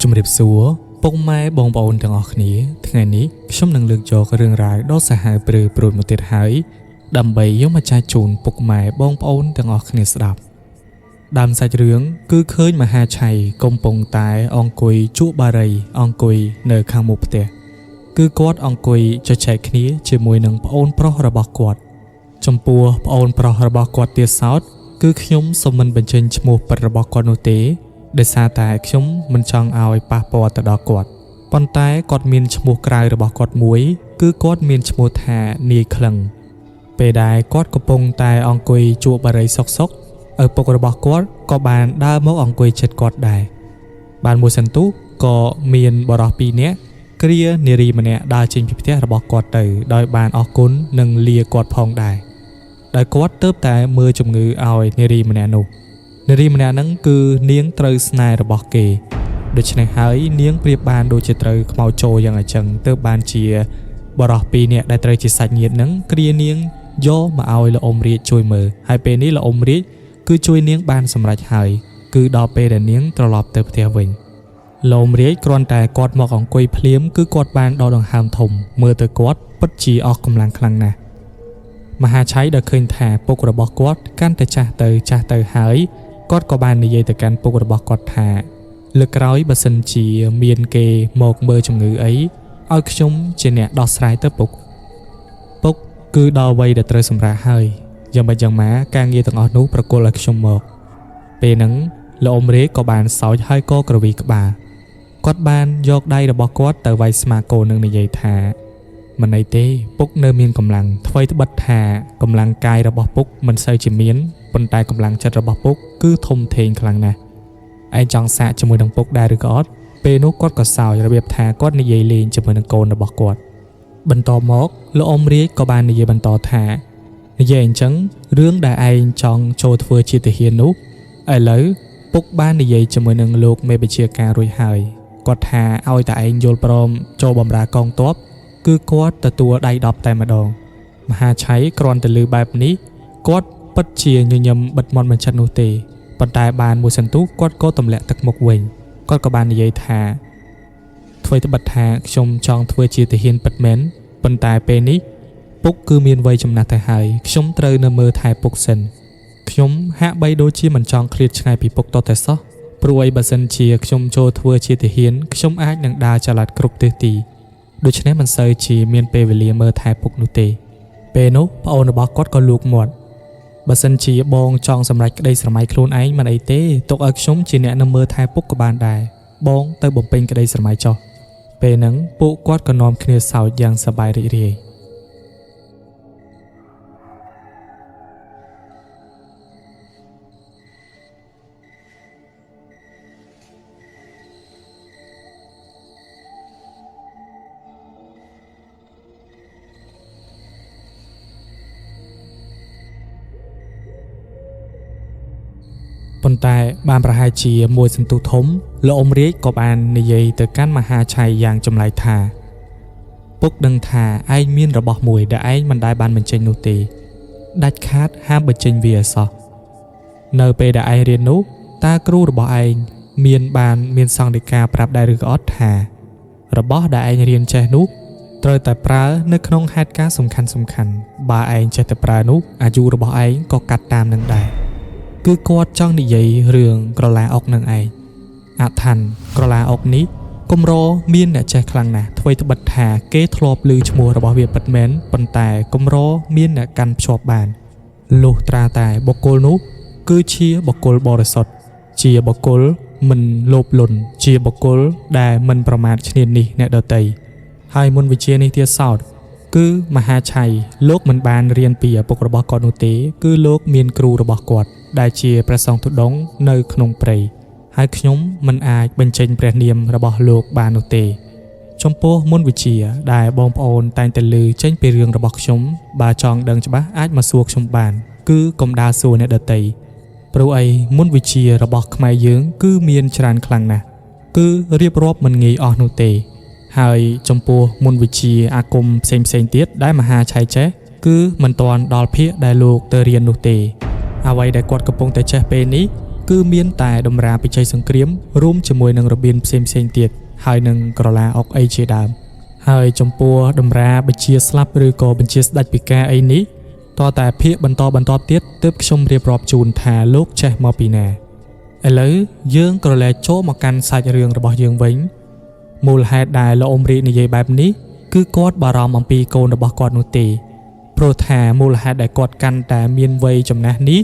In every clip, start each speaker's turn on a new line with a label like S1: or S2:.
S1: ជំរាបសួរពុកម៉ែបងប្អូនទាំងអស់គ្នាថ្ងៃនេះខ្ញុំនឹងលើកយករឿងរ៉ាវដ៏សាហាវព្រឺព្រួចមកទៀតហើយដើម្បីយកមកចែកជូនពុកម៉ែបងប្អូនទាំងអស់គ្នាស្ដាប់ដើមសាច់រឿងគឺឃើញមហាឆៃកំពុងតែអង្គុយជក់បារីអង្គុយនៅខាងមុខផ្ទះគឺគាត់អង្គុយជជែកគ្នាជាមួយនឹងប្អូនប្រុសរបស់គាត់ចំពោះប្អូនប្រុសរបស់គាត់ទៀតសោតគឺខ្ញុំសូមមិនបញ្ចេញឈ្មោះពិតរបស់គាត់នោះទេដោយសារតែខ្ញុំមិនចង់ឲ្យប៉ះពាល់ទៅដល់គាត់ប៉ុន្តែគាត់មានឈ្មោះក្រៅរបស់គាត់មួយគឺគាត់មានឈ្មោះថានាយក្លឹងពេលដែលគាត់កំពុងតែអង្គុយជក់បារីសុកសុកឪពុករបស់គាត់ក៏បានដើរមកអង្គុយជិតគាត់ដែរបានមួយសន្ទុះក៏មានបរិសពីរនាក់គ្រានារីម្នាក់ដើរចេញពីផ្ទះរបស់គាត់ទៅដោយបានអរគុណនិងលាគាត់ផងដែរដោយគាត់ទើបតែមើលជំងឺឲ្យនារីម្នាក់នោះនារីម្នាក់ហ្នឹងគឺនាងត្រូវស្នេហ៍របស់គេដូច្នេះហើយនាងប្រៀបបានដូចជាត្រូវខ្មោចចូលយ៉ាងអញ្ចឹងទើបបានជាបរិសពីរនាក់ដែលត្រូវជាសាច់ញាតិហ្នឹងគ្រានាងយកមកឲ្យលោកអ៊ំរាជជួយមើលហើយពេលនេះលោកអ៊ំរាជគឺជួយនាងបានសម្រេចហើយគឺដល់ពេលដែលនាងត្រឡប់ទៅផ្ទះវិញលោកអ៊ំរាជគ្រាន់តែគាត់មកអង្គុយភ្លាមគឺគាត់បានដកដង្ហើមធំមើលទៅគាត់ពិតជាអស់កម្លាំងខ្លាំងណាស់មហាឆៃដែលឃើញថាពុករបស់គាត់កាន់តែចាស់ទៅចាស់ទៅហើយគាត់ក៏បាននិយាយទៅកាន់ពុករបស់គាត់ថាលើកក្រោយបើសិនជាមានគេមកមើលជំងឺអីឲ្យខ្ញុំជាអ្នកដោះស្រាយទៅពុកពុកគឺដល់វ័យដែលត្រូវសម្រាកហើយយ៉ាងម៉េចយ៉ាងម៉ាការងារទាំងអស់នោះប្រគល់ឲ្យខ្ញុំមកពេលហ្នឹងលោកអ៊ំរេក៏បានសោចហើយក៏ក្រវីក្បាលគាត់បានយកដៃរបស់គាត់ទៅវាយស្មាកូននឹងនិយាយថាមិនអីទេពុកនៅមានកម្លាំងថ្វីត្បិតថាកម្លាំងកាយរបស់ពុកមិនសូវជាមានប៉ុន្តែកម្លាំងចិត្តរបស់ពុកគឺធំធេងខ្លាំងណាស់ឯងចង់សាកជាមួយនឹងពុកដែរឬក៏អត់ពេលនោះគាត់ក៏សើចរបៀបថាគាត់និយាយលេងជាមួយនឹងកូនរបស់គាត់បន្តមកលោកអ៊ំរាជក៏បាននិយាយបន្តថានិយាយអញ្ចឹងរឿងដែលឯងចង់ចូលធ្វើជាទាហាននោះឥឡូវពុកបាននិយាយជាមួយនឹងលោកមេបញ្ជាការរួចហើយគាត់ថាឲ្យតែឯងយល់ព្រមចូលបម្រើកងទ័ពគឺគាត់ទទួលដៃ10តែម្ដងមហាឆៃគ្រាន់តែឮបែបនេះគាត់ពិតជាញញឹមបិទមាត់មិនចិត្តនោះទេប៉ុន្តែបានមួយសន្ទុះគាត់ក៏ទម្លាក់ទឹកមុខវិញគាត់ក៏បាននិយាយថាធ្វើត្បិតថាខ្ញុំចង់ធ្វើជាទាហានពិតមែនប៉ុន្តែពេលនេះពុកគឺមានវ័យចំណាស់ទៅហើយខ្ញុំត្រូវនៅមើលថែពុកសិនខ្ញុំហាក់បីដូចជាមិនចង់ឃ្លាតឆ្ងាយពីពុកតតែសោះព្រោះអីបើសិនជាខ្ញុំចូលធ្វើជាទាហានខ្ញុំអាចនឹងដើរចល័តគ្រប់ទិសទីដូច្នេះមិនសូវជាមានពេលវេលាមើលថែពុកនោះទេពេលនោះប្អូនរបស់គាត់ក៏លូកមាត់បើសិនជាបងចង់សម្រេចក្តីស្រមៃខ្លួនឯងមិនអីទេទុកឲ្យខ្ញុំជាអ្នកនៅមើលថែពុកក៏បានដែរបងទៅបំពេញក្តីស្រមៃចុះពេលហ្នឹងពួកគាត់ក៏នាំគ្នាសើចយ៉ាងសប្បាយរីករាយប៉ុន្តែបានប្រហែលជាមួយសន្ទុះធំលោកអ៊ំរាជក៏បាននិយាយទៅកាន់មហាឆៃយ៉ាងចម្លែកថាពុកដឹងថាឯងមានរបស់មួយដែលឯងមិនដែលបានបញ្ចេញនោះទេដាច់ខាតហាមបញ្ចេញវាអសោះនៅពេលដែលឯងរៀននោះតើគ្រូរបស់ឯងមានបានមានសង្ឃដីកាប្រាប់ដែរឬក៏អត់ថារបស់ដែលឯងរៀនចេះនោះត្រូវតែប្រើនៅក្នុងហេតុការណ៍សំខាន់ៗបើឯងចេះតែប្រើនោះអាយុរបស់ឯងក៏កាត់តាមនឹងដែរគឺគាត់ចង់និយាយរឿងក្រឡាអុកនឹងឯងអឋានក្រឡាអុកនេះកម្រមានអ្នកចេះខ្លាំងណាស់ធ្វើត្បិតថាគេធ្លាប់ឮឈ្មោះរបស់វាពិតមែនប៉ុន្តែកម្រមានអ្នកកាន់ភ្ជាប់បានលុះត្រាតែបុគ្គលនោះគឺជាបុគ្គលបរិសុទ្ធជាបុគ្គលមិនលោភលន់ជាបុគ្គលដែលមិនប្រមាថឈ្នានីសអ្នកដទៃហើយមុនវិជ្ជានេះទៀតសោតគឺមហាឆៃលោកមិនបានរៀនពីឪពុករបស់គាត់នោះទេគឺលោកមានគ្រូរបស់គាត់ដែលជាព្រះសង្ឃទុដងនៅក្នុងព្រៃហើយខ្ញុំមិនអាចបញ្ចេញព្រះនាមរបស់លោកបាននោះទេចំពោះមុនវិជ្ជាដែលបងប្អូនតែងតែឮចេញពីរឿងរបស់ខ្ញុំបើចង់ដឹងច្បាស់អាចមកសួរខ្ញុំបានគឺកុំដើរសួរអ្នកដទៃព្រោះអីមុនវិជ្ជារបស់ខ្មែរយើងគឺមានច្រើនខ្លាំងណាស់គឺរៀបរាប់មិនងាយអស់នោះទេហើយចំពោះមុនវិជ្ជាអាគមផ្សេងៗទៀតដែលមហាឆៃចេះគឺមិនទាន់ដល់ភាគដែលលោកទៅរៀននោះទេអ្វីដែលគាត់កំពុងតែចេះពេលនេះ គឺមានតែតម្រាពិជ័យសង្គ្រាមរួមជាមួយនឹងរបៀនផ្សេងៗទៀតហើយនឹងក្រឡាអុកអីជាដើមហើយចំពោះតម្រាបញ្ជាស្លាប់ឬក៏បញ្ជាស្ដេចពិការអីនេះតតែភាកបន្តបន្តទៀតទើបខ្ញុំរៀបរាប់ជូនថាលោកចេះមកពីណាឥឡូវយើងក្រឡេកចូលមកកាន់សាច់រឿងរបស់យើងវិញមូលហេតុដែលលោកអ៊ំរាជនិយាយបែបនេះគឺគាត់បារម្ភអំពីកូនរបស់គាត់នោះទេព្រោះថាមូលហេតុដែលគាត់កាន់តែមានវ័យចំណាស់នេះ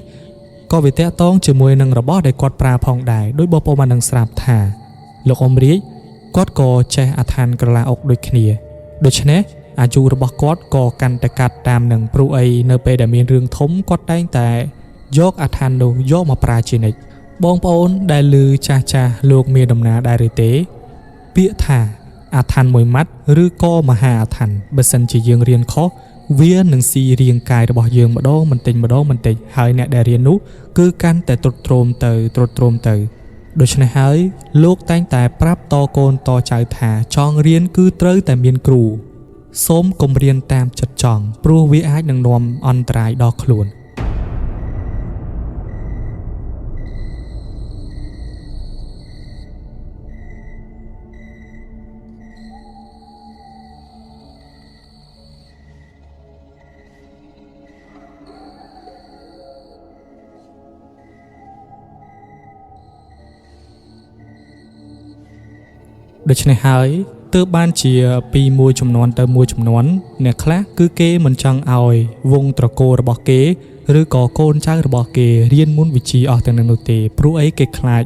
S1: ក៏វាតាក់ទងជាមួយនឹងរបស់ដែលគាត់ប្រើផងដែរដោយបងប្អូនបាននឹងស្រាប់ថាលោកអ៊ំរាជគាត់ក៏ចេះអាឋានក្រឡាអុកដូចគ្នាដូច្នេះអាយុរបស់គាត់ក៏កាន់តែកាត់តាមនឹងព្រោះអីនៅពេលដែលមានរឿងធំគាត់តែងតែយកអាឋាននោះយកមកប្រើជានិច្ចបងប្អូនដែលឮចាស់ៗលោកមានដំណើរដែរឬទេពាក្យថាអាឋានមួយម៉ាត់ឬក៏មហាអាឋានបើសិនជាយើងរៀនខុសវានឹងស៊ីរាងកាយរបស់យើងម្ដងបន្តិចម្ដងបន្តិចហើយអ្នកដែលរៀននោះគឺកាន់តែទ្រុឌទ្រោមទៅទ្រុឌទ្រោមទៅដូច្នេះហើយលោកតែងតែប្រាប់តកូនតចៅថាចង់រៀនគឺត្រូវតែមានគ្រូសូមកុំរៀនតាមចិត្តចង់ព្រោះវាអាចនឹងនាំអន្តរាយដល់ខ្លួនដូច្នេះហើយទើបបានជាពីមួយចំនួនទៅមួយចំនួនអ្នកខ្លះគឺគេមិនចង់ឲ្យវងត្រកូលរបស់គេឬក៏កូនចៅរបស់គេរៀនមុនវិជ្ជាអស់ទាំងនឹងនោះទេព្រោះអីគេខ្លាច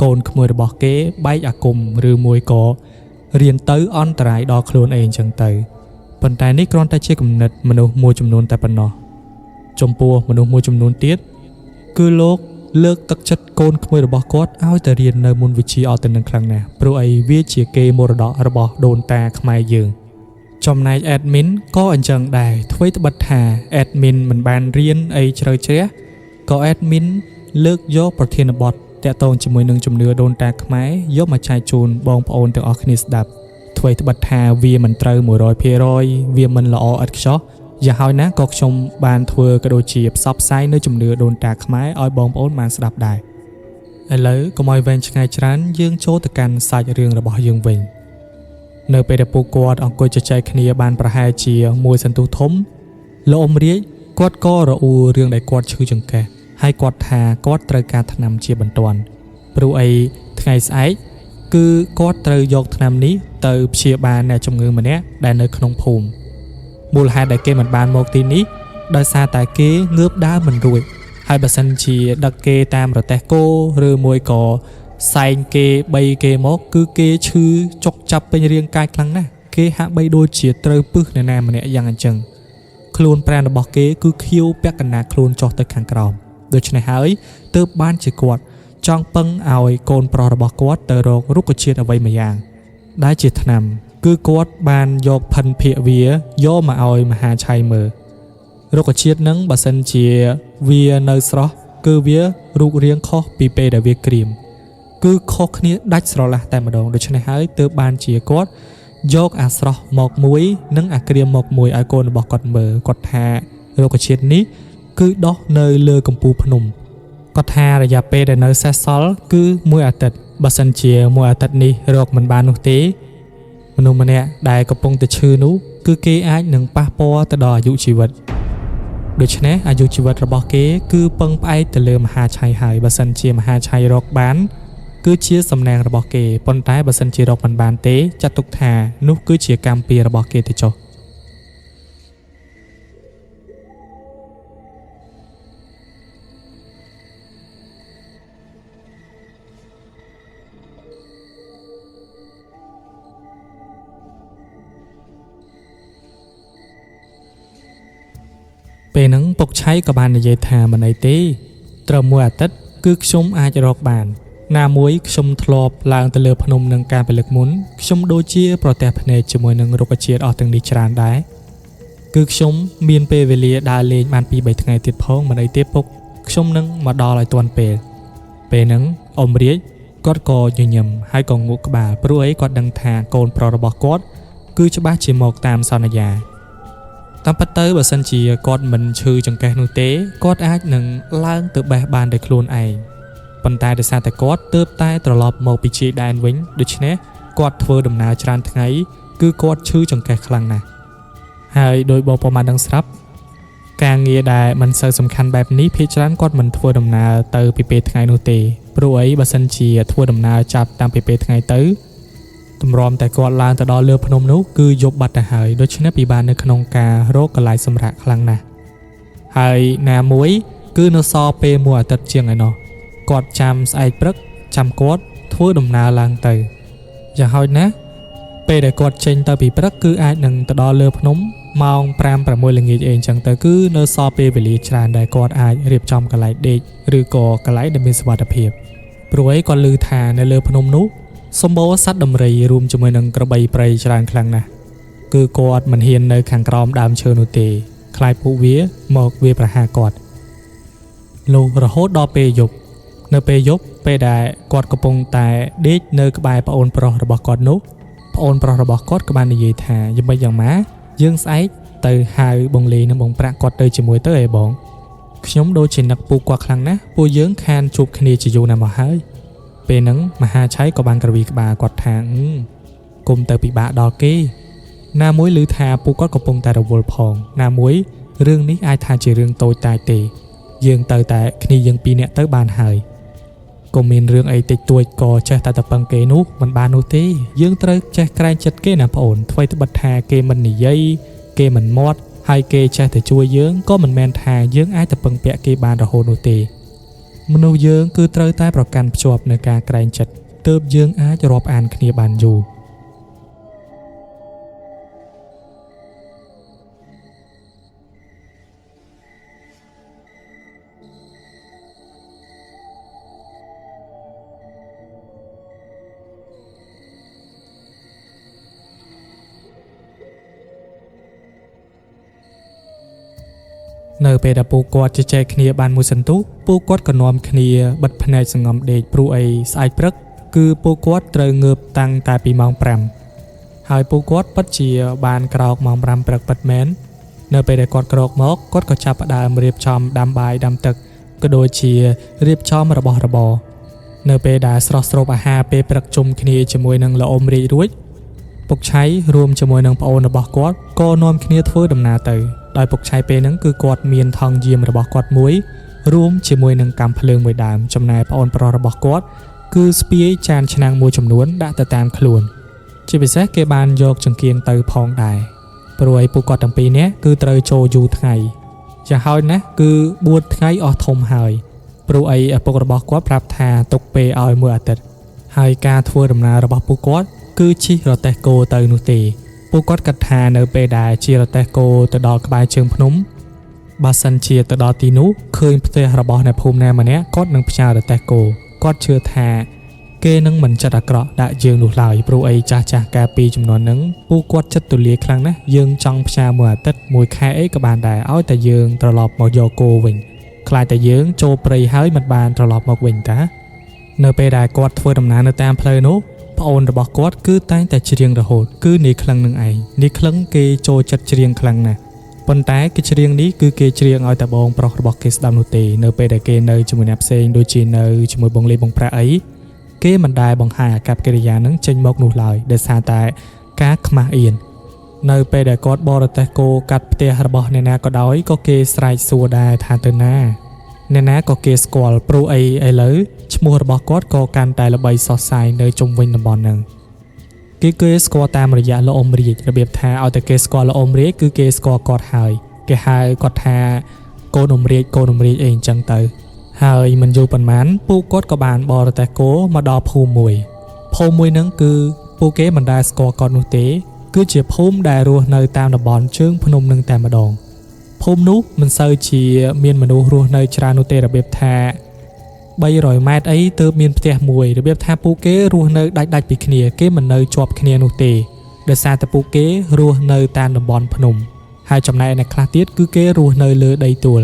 S1: កូនក្មួយរបស់គេបែកអាគមឬមួយក៏រៀនទៅអន្តរាយដល់ខ្លួនឯងចឹងទៅប៉ុន្តែនេះគ្រាន់តែជាគំនិតមនុស្សមួយចំនួនតែប៉ុណ្ណោះចំពោះមនុស្សមួយចំនួនទៀតគឺលោកលើកទឹកចិត្តកូនក្មួយរបស់គាត់ឲ្យទៅរៀននៅមុនវិជ្ជាអត់ទៅនឹងខ្លាំងណាស់ព្រោះអីវាជាគេមរតករបស់ដូនតាខ្មែរយើងចំណែក admin ក៏អញ្ចឹងដែរអ្វីត្បិតថា admin មិនបានរៀនអីជ្រៅជ្រះក៏ admin លើកយកប្រធានបទតាក់ទងជាមួយនឹងជំនឿដូនតាខ្មែរយកមកចែកជូនបងប្អូនទាំងអស់គ្នាស្ដាប់អ្វីត្បិតថាវាមិនត្រូវ 100% វាមិនល្អឥតខ្ចោះយ៉ាងហើយណាក៏ខ្ញុំបានធ្វើក៏ដូចជាផ្សព្វផ្សាយនៅជំនឿដូនតាខ្មែរឲ្យបងប្អូនបានស្ដាប់ដែរឥឡូវកុំឲ្យវែងឆ្ងាយច្រើនយើងចូលទៅកាន់សាច់រឿងរបស់យើងវិញនៅពេលដែលពួកគាត់អង្គុយជជែកគ្នាបានប្រហែលជាមួយសន្ទុះធំលោកអ៊ំរាជគាត់ក៏រអ៊ូរឿងដែលគាត់ឈឺចង្កេះហើយគាត់ថាគាត់ត្រូវការថ្នាំជាបន្ទាន់ព្រោះអីថ្ងៃស្អែកគឺគាត់ត្រូវយកថ្នាំនេះទៅព្យាបាលអ្នកជំងឺម្នាក់ដែលនៅក្នុងភូមិមូលហេតុដែលគេមិនបានមកទីនេះដោយសារតែគេងើបដើរមិនរួចហើយបើសិនជាដឹកគេតាមរទេះគោឬមួយក៏សែងគេបីគេមកគឺគេឈឺចុកចាប់ពេញរាងកាយខ្លាំងណាស់គេហាក់បីដូចជាត្រូវពឹសនរណាម្នាក់យ៉ាងអញ្ចឹងខ្លួនប្រាណរបស់គេគឺខៀវពាក់កណ្ដាលខ្លួនចុះទៅខាងក្រោមដូច្នេះហើយទើបបានជាគាត់ចង់ពឹងឲ្យកូនប្រុសរបស់គាត់ទៅរករុក្ខជាតិអ្វីមួយយ៉ាងដែលជាថ្នាំគឺគាត់បានយកផិនភាកវាយកមកឲ្យមហាឆៃមើលរុក្ខជាតិនឹងបើសិនជាវានៅស្រស់គឺវារូបរាងខុសពីពេលដែលវាក្រៀមគឺខុសគ្នាដាច់ស្រឡះតែម្ដងដូច្នេះហើយទើបបានជាគាត់យកអាស្រស់មកមួយនិងអាក្រៀមមកមួយឲ្យកូនរបស់គាត់មើលគាត់ថារុក្ខជាតិនេះគឺដោះនៅលើកំពូលភ្នំគាត់ថារយៈពេលដែលនៅសេសសល់គឺមួយអាទិត្យបើសិនជាមួយអាទិត្យនេះរកមិនបាននោះទេមនុស្សម្នាក់ដែលកំពុងតែឈឺនោះគឺគេអាចនឹងប៉ះពាល់ទៅដល់អាយុជីវិតដូច្នេះអាយុជីវិតរបស់គេគឺពឹងផ្អែកទៅលើមហាឆៃហើយបើសិនជាមហាឆៃរកបានគឺជាសំណាងរបស់គេប៉ុន្តែបើសិនជារកមិនបានទេចាត់ទុកថានោះគឺជាកម្មពៀររបស់គេទៅចុះពេលហ្នឹងពុកឆៃក៏បាននិយាយថាមិនអីទេត្រឹមមួយអាទិត្យគឺខ្ញុំអាចរកបានណាមួយខ្ញុំធ្លាប់ឡើងទៅលើភ្នំនឹងការពលឹកមុនខ្ញុំដូចជាប្រទះភ្នែកជាមួយនឹងរុក្ខជាតិអស់ទាំងនេះច្រើនដែរគឺខ្ញុំមានពេលវេលាដើរលេងបាន 2-3 ថ្ងៃទៀតផងមិនអីទេពុកខ្ញុំនឹងមកដល់ឲ្យទាន់ពេលពេលហ្នឹងអ៊ំរាជគាត់ក៏ញញឹមហើយក៏ងក់ក្បាលព្រោះអីគាត់ដឹងថាកូនប្រុសរបស់គាត់គឺច្បាស់ជាមកតាមសន្យាតាមពិតទៅបើសិនជាគាត់មិនឈឺចង្កេះនោះទេគាត់អាចនឹងឡើងទៅបេះបានដោយខ្លួនឯង ប៉ុន្តែដោយសារតែគាត់ទើបតែត្រឡប់មកពីជាយដែនវិញដូច្នេះគាត់ធ្វើដំណើរច្រើនថ្ងៃគឺគាត់ឈឺចង្កេះខ្លាំងណាស់ហើយដោយបងប្អូនបានដឹងស្រាប់ការងារដែលមិនសូវសំខាន់បែបនេះភាគច្រើនគាត់មិនធ្វើដំណើរទៅពីពេលថ្ងៃនោះទេព្រោះអីបើសិនជាធ្វើដំណើរចាប់តាំងពីពេលថ្ងៃទៅទម្រាំតែគាត់ឡើងទៅដល់លើភ្នំនោះគឺយប់បាត់ទៅហើយដូច្នេះពិបាកនៅក្នុងការរកកន្លែងសម្រាកខ្លាំងណាស់ហើយណាមួយគឺនៅសល់ពេលមួយអាទិត្យជាងឯណោះគាត់ចាំស្អែកព្រឹកចាំគាត់ធ្វើដំណើរឡើងទៅយ៉ាងហោចណាស់ពេលដែលគាត់ចេញទៅពីព្រឹកគឺអាចនឹងទៅដល់លើភ្នំម៉ោង5 6ល្ងាចអីអញ្ចឹងទៅគឺនៅសល់ពេលវេលាច្រើនដែលគាត់អាចរៀបចំកន្លែងដេកឬក៏កន្លែងដែលមានសុវត្ថិភាពព្រោះអីគាត់ឮថានៅលើភ្នំនោះសម្បូរសត្វដំរីរួមជាមួយនឹងក្របីព្រៃច្រើនខ្លាំងណាស់គឺគាត់មិនហ៊ាននៅខាងក្រោមដើមឈើនោះទេខ្លាចពួកវាមកវាប្រហារគាត់លុះរហូតដល់ពេលយប់នៅពេលយប់ពេលដែលគាត់កំពុងតែដេកនៅក្បែរប្អូនប្រុសរបស់គាត់នោះប្អូនប្រុសរបស់គាត់ក៏បាននិយាយថាយ៉ាងម៉េចយ៉ាងម៉ាយើងស្អែកទៅហៅបងលីនិងបងប្រាក់គាត់ទៅជាមួយទៅអីបងខ្ញុំដូចជានឹកពូគាត់ខ្លាំងណាស់ពួកយើងខានជួបគ្នាជាយូរណាស់មកហើយពេលហ្នឹងមហាឆៃក៏បានក្រវីក្បាលគាត់ថាគុំទៅពិបាកដល់គេណាមួយឮថាពូគាត់កំពុងតែរវល់ផងណាមួយរឿងនេះអាចថាជារឿងតូចតាចទេយើងទៅតែគ្នាយើងពីរនាក់ទៅបានហើយកុំមានរឿងអីតិចតួចក៏ចេះតែតពឹងគេនោះមិនបាននោះទេយើងត្រូវចេះក្រែងចិត្តគេណាប្អូនថ្វីត្បិតថាគេមិននិយាយគេមិនមាត់ហើយគេចេះតែជួយយើងក៏មិនមែនថាយើងអាចតពឹងពាក់គេបានរហូតនោះទេមនុស្សយើងគឺត្រូវតែប្រកាន់ភ្ជាប់នៅការក្រែងចិត្តទើបយើងអាចរាប់អានគ្នាបានយូរនៅពេលដែលពួកគាត់ជជែកគ្នាបានមួយសន្ទុះពួកគាត់ក៏នាំគ្នាបិទភ្នែកសង្ងំដេកព្រោះអីស្អែកព្រឹកគឺពួកគាត់ត្រូវងើបតាំងតែពីម៉ោង5ហើយពួកគាត់ពិតជាបានក្រោកម៉ោង5ព្រឹកពិតមែននៅពេលដែលគាត់ក្រោកមកគាត់ក៏ចាប់ផ្ដើមរៀបចំដាំបាយដាំទឹកក៏ដូចជារៀបចំរបស់របរនៅពេលដែលស្រស់ស្រូបអាហារពេលព្រឹកជុំគ្នាជាមួយនឹងល្អុំរាជរួចពុកឆៃរួមជាមួយនឹងប្អូនរបស់គាត់ក៏នាំគ្នាធ្វើដំណើរទៅដោយពុកឆៃពេលហ្នឹងគឺគាត់មានថង់យាមរបស់គាត់មួយរួមជាមួយនឹងកាំភ្លើងមួយដើមចំណែកប្អូនប្រុសរបស់គាត់គឺស្ពាយចានឆ្នាំងមួយចំនួនដាក់ទៅតាមខ្លួនជាពិសេសគេបានយកចង្កៀងទៅផងដែរព្រោះឯពួកគាត់ទាំងពីរនាក់គឺត្រូវចូលយូរថ្ងៃយ៉ាងហោចណាស់គឺ4ថ្ងៃអស់ធំហើយព្រោះឯឪពុករបស់គាត់ប្រាប់ថាទុកពេលឲ្យមួយអាទិត្យហើយការធ្វើដំណើររបស់ពួកគាត់គឺជិះរទេះគោទៅនោះទេពួកគាត់គិតថានៅពេលដែលជិះរទេះគោទៅដល់ក្បែរជើងភ្នំបើសិនជាទៅដល់ទីនោះឃើញផ្ទះរបស់អ្នកភូមិណាម្នាក់គាត់នឹងផ្ញើរទេះគោគាត់ជឿថាគេនឹងមិនចិត្តអាក្រក់ដាក់យើងនោះឡើយព្រោះអីចាស់ចាស់កាលពីចំនួនហ្នឹងពួកគាត់ចិត្តទូលាយខ្លាំងណាស់យើងចង់ផ្ញើមួយអាទិត្យមួយខែអីក៏បានដែរឲ្យតែយើងត្រឡប់មកយកគោវិញខ្លាចតែយើងចូលព្រៃហើយមិនបានត្រឡប់មកវិញតានៅពេលដែលគាត់ធ្វើដំណើរនៅតាមផ្លូវនោះប្អូនរបស់គាត់គឺតែងតែច្រៀងរហូតគឺនាយក្លឹងនឹងឯងនាយក្លឹងគេចូលចិត្តច្រៀងខ្លាំងណាស់ប៉ុន្តែគេច្រៀងនេះគឺគេច្រៀងឲ្យតែបងប្រុសរបស់គេស្ដាប់នោះទេនៅពេលដែលគេនៅជាមួយអ្នកផ្សេងដូចជានៅជាមួយបងលេបងប្រាក់អីគេមិនដែលបង្ហាញអាកប្បកិរិយានឹងចេញមកនោះឡើយដោយសារតែការខ្មាស់អៀននៅពេលដែលគាត់បរទេះគោកាត់ផ្ទះរបស់អ្នកណាក៏ដោយក៏គេស្រែកសួរដែរថាទៅណាអ្នកណាក៏គេស្គាល់ព្រោះអីឥឡូវឈ្មោះរបស់គាត់ក៏កាន់តែល្បីសុសសាយនៅជុំវិញតំបន់ហ្នឹងគេស្គាល់តាមរយៈលោកអ៊ំរាជរបៀបថាឲ្យតែគេស្គាល់លោកអ៊ំរាជគឺគេស្គាល់គាត់ហើយគេហៅគាត់ថាកូនអ៊ំរាជកូនអ៊ំរាជអីអញ្ចឹងទៅហើយមិនយូរប៉ុន្មានពួកគាត់ក៏បានបរទេះគោមកដល់ភូមិមួយភូមិមួយហ្នឹងគឺពួកគេមិនដែលស្គាល់គាត់នោះទេគឺជាភូមិដែលរស់នៅតាមតំបន់ជើងភ្នំនឹងតែម្ដងភូមិនោះមិនសូវជាមានមនុស្សរស់នៅច្រើននោះទេរបៀបថា300ម៉ែត្រអីទើបមានផ្ទះមួយរបៀបថាពួកគេរស់នៅដាច់ៗពីគ្នាគេមិននៅជាប់គ្នានោះទេដោយសារតែពួកគេរស់នៅតាមតំបន់ភ្នំហើយចំណែកអ្នកខ្លះទៀតគឺគេរស់នៅលើដីទួល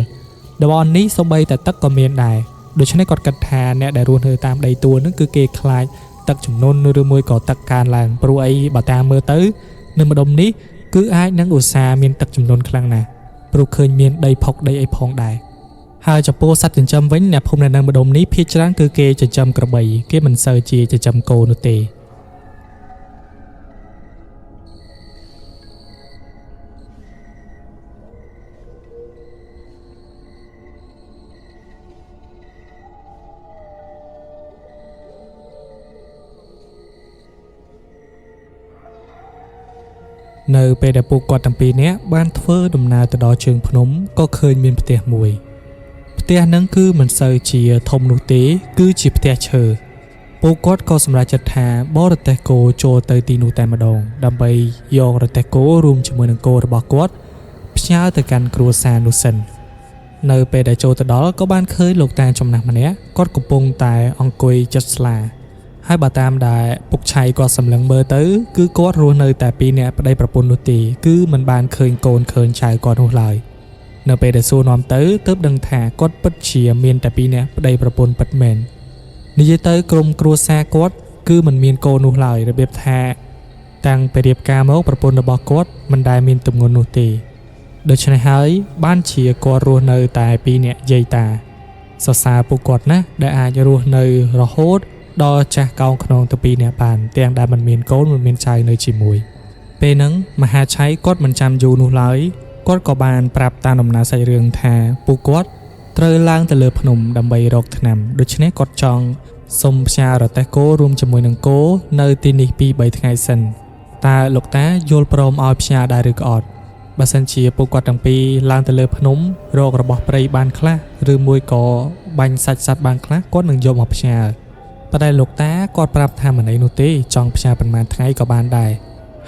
S1: តំបន់នេះសូម្បីតែទឹកក៏មានដែរដូច្នេះគាត់គិតថាអ្នកដែលរស់នៅតាមដីទួលហ្នឹងគឺគេខ្លាចទឹកជំនន់ឬមួយក៏ទឹកកើនឡើងព្រោះអីបើតាមមើលទៅនៅម្ដុំនេះគឺអាចនឹងឧស្សាហ៍មានទឹកជំនន់ខ្លាំងណាស់ព្រោះឃើញមានដីផុកដីអីផងដែរ ហើយចំពោះសត្វចិញ្ចឹមវិញអ្នកភូមិនៅនឹងម្ដុំនេះភាគច្រើនគឺគេចិញ្ចឹមក្របីគេមិនសូវជាចិញ្ចឹមគោនោះទេនៅពេលដែលពួកគាត់ទាំងពីរនាក់បានធ្វើដំណើរទៅដល់ជើងភ្នំក៏ឃើញមានផ្ទះមួយផ្ទះហ្នឹងគឺមិនសូវជាធំនោះទេគឺជាផ្ទះឈើពួកគាត់ក៏សម្រេចចិត្តថាបរទេះគោចូលទៅទីនោះតែម្ដងដើម្បីយករទេះគោរួមជាមួយនឹងគោរបស់គាត់ផ្ញើទៅកាន់គ្រួសារនោះសិននៅពេលដែលចូលទៅដល់ក៏បានឃើញលោកតាចំណាស់ម្នាក់គាត់កំពុងតែអង្គុយចិត្តស្លាហើយបើតាមដែលពុកឆៃគាត់សម្លឹងមើលទៅគឺគាត់រស់នៅតែពីរនាក់ប្តីប្រពន្ធនោះទេគឺមិនបានឃើញកូនឃើញចៅគាត់នោះឡើយនៅពេលដែលសួរនាំទៅទើបដឹងថាគាត់ពិតជាមានតែពីរនាក់ប្តីប្រពន្ធពិតមែននិយាយទៅក្រុមគ្រួសារគាត់គឺមិនមានកូននោះឡើយរបៀបថាតាំងពីរៀបការមកប្រពន្ធរបស់គាត់មិនដែលមានទម្ងន់នោះទេដូច្នេះហើយបានជាគាត់រស់នៅតែពីរនាក់យាយតាសរសើរពួកគាត់ណាស់ដែលអាចរស់នៅរហូតដល់ចាស់កោងខ្នងទៅពីរនាក់បានទាំងដែលមិនមានកូនមិនមានចៅនៅជាមួយពេលហ្នឹងមហាឆៃគាត់មិនចាំយូរនោះឡើយគាត់ក៏បានប្រាប់តាមដំណើរសាច់រឿងថាពួកគាត់ត្រូវឡើងទៅលើភ្នំដើម្បីរកថ្នាំដូច្នេះគាត់ចង់សុំផ្ញើរទេះគោរួមជាមួយនឹងគោនៅទីនេះ2-3ថ្ងៃសិនតើលោកតាយល់ព្រមឲ្យផ្ញើដែរឬក៏អត់បើសិនជាពួកគាត់ទាំងពីរឡើងទៅលើភ្នំរករបស់ព្រៃបានខ្លះឬមួយក៏បាញ់សាច់សត្វបានខ្លះគាត់នឹងយកមកផ្ញើប៉ុន្តែលោកតាគាត់ប្រាប់ថាមិនអីនោះទេចង់ផ្ញើប៉ុន្មានថ្ងៃក៏បានដែរ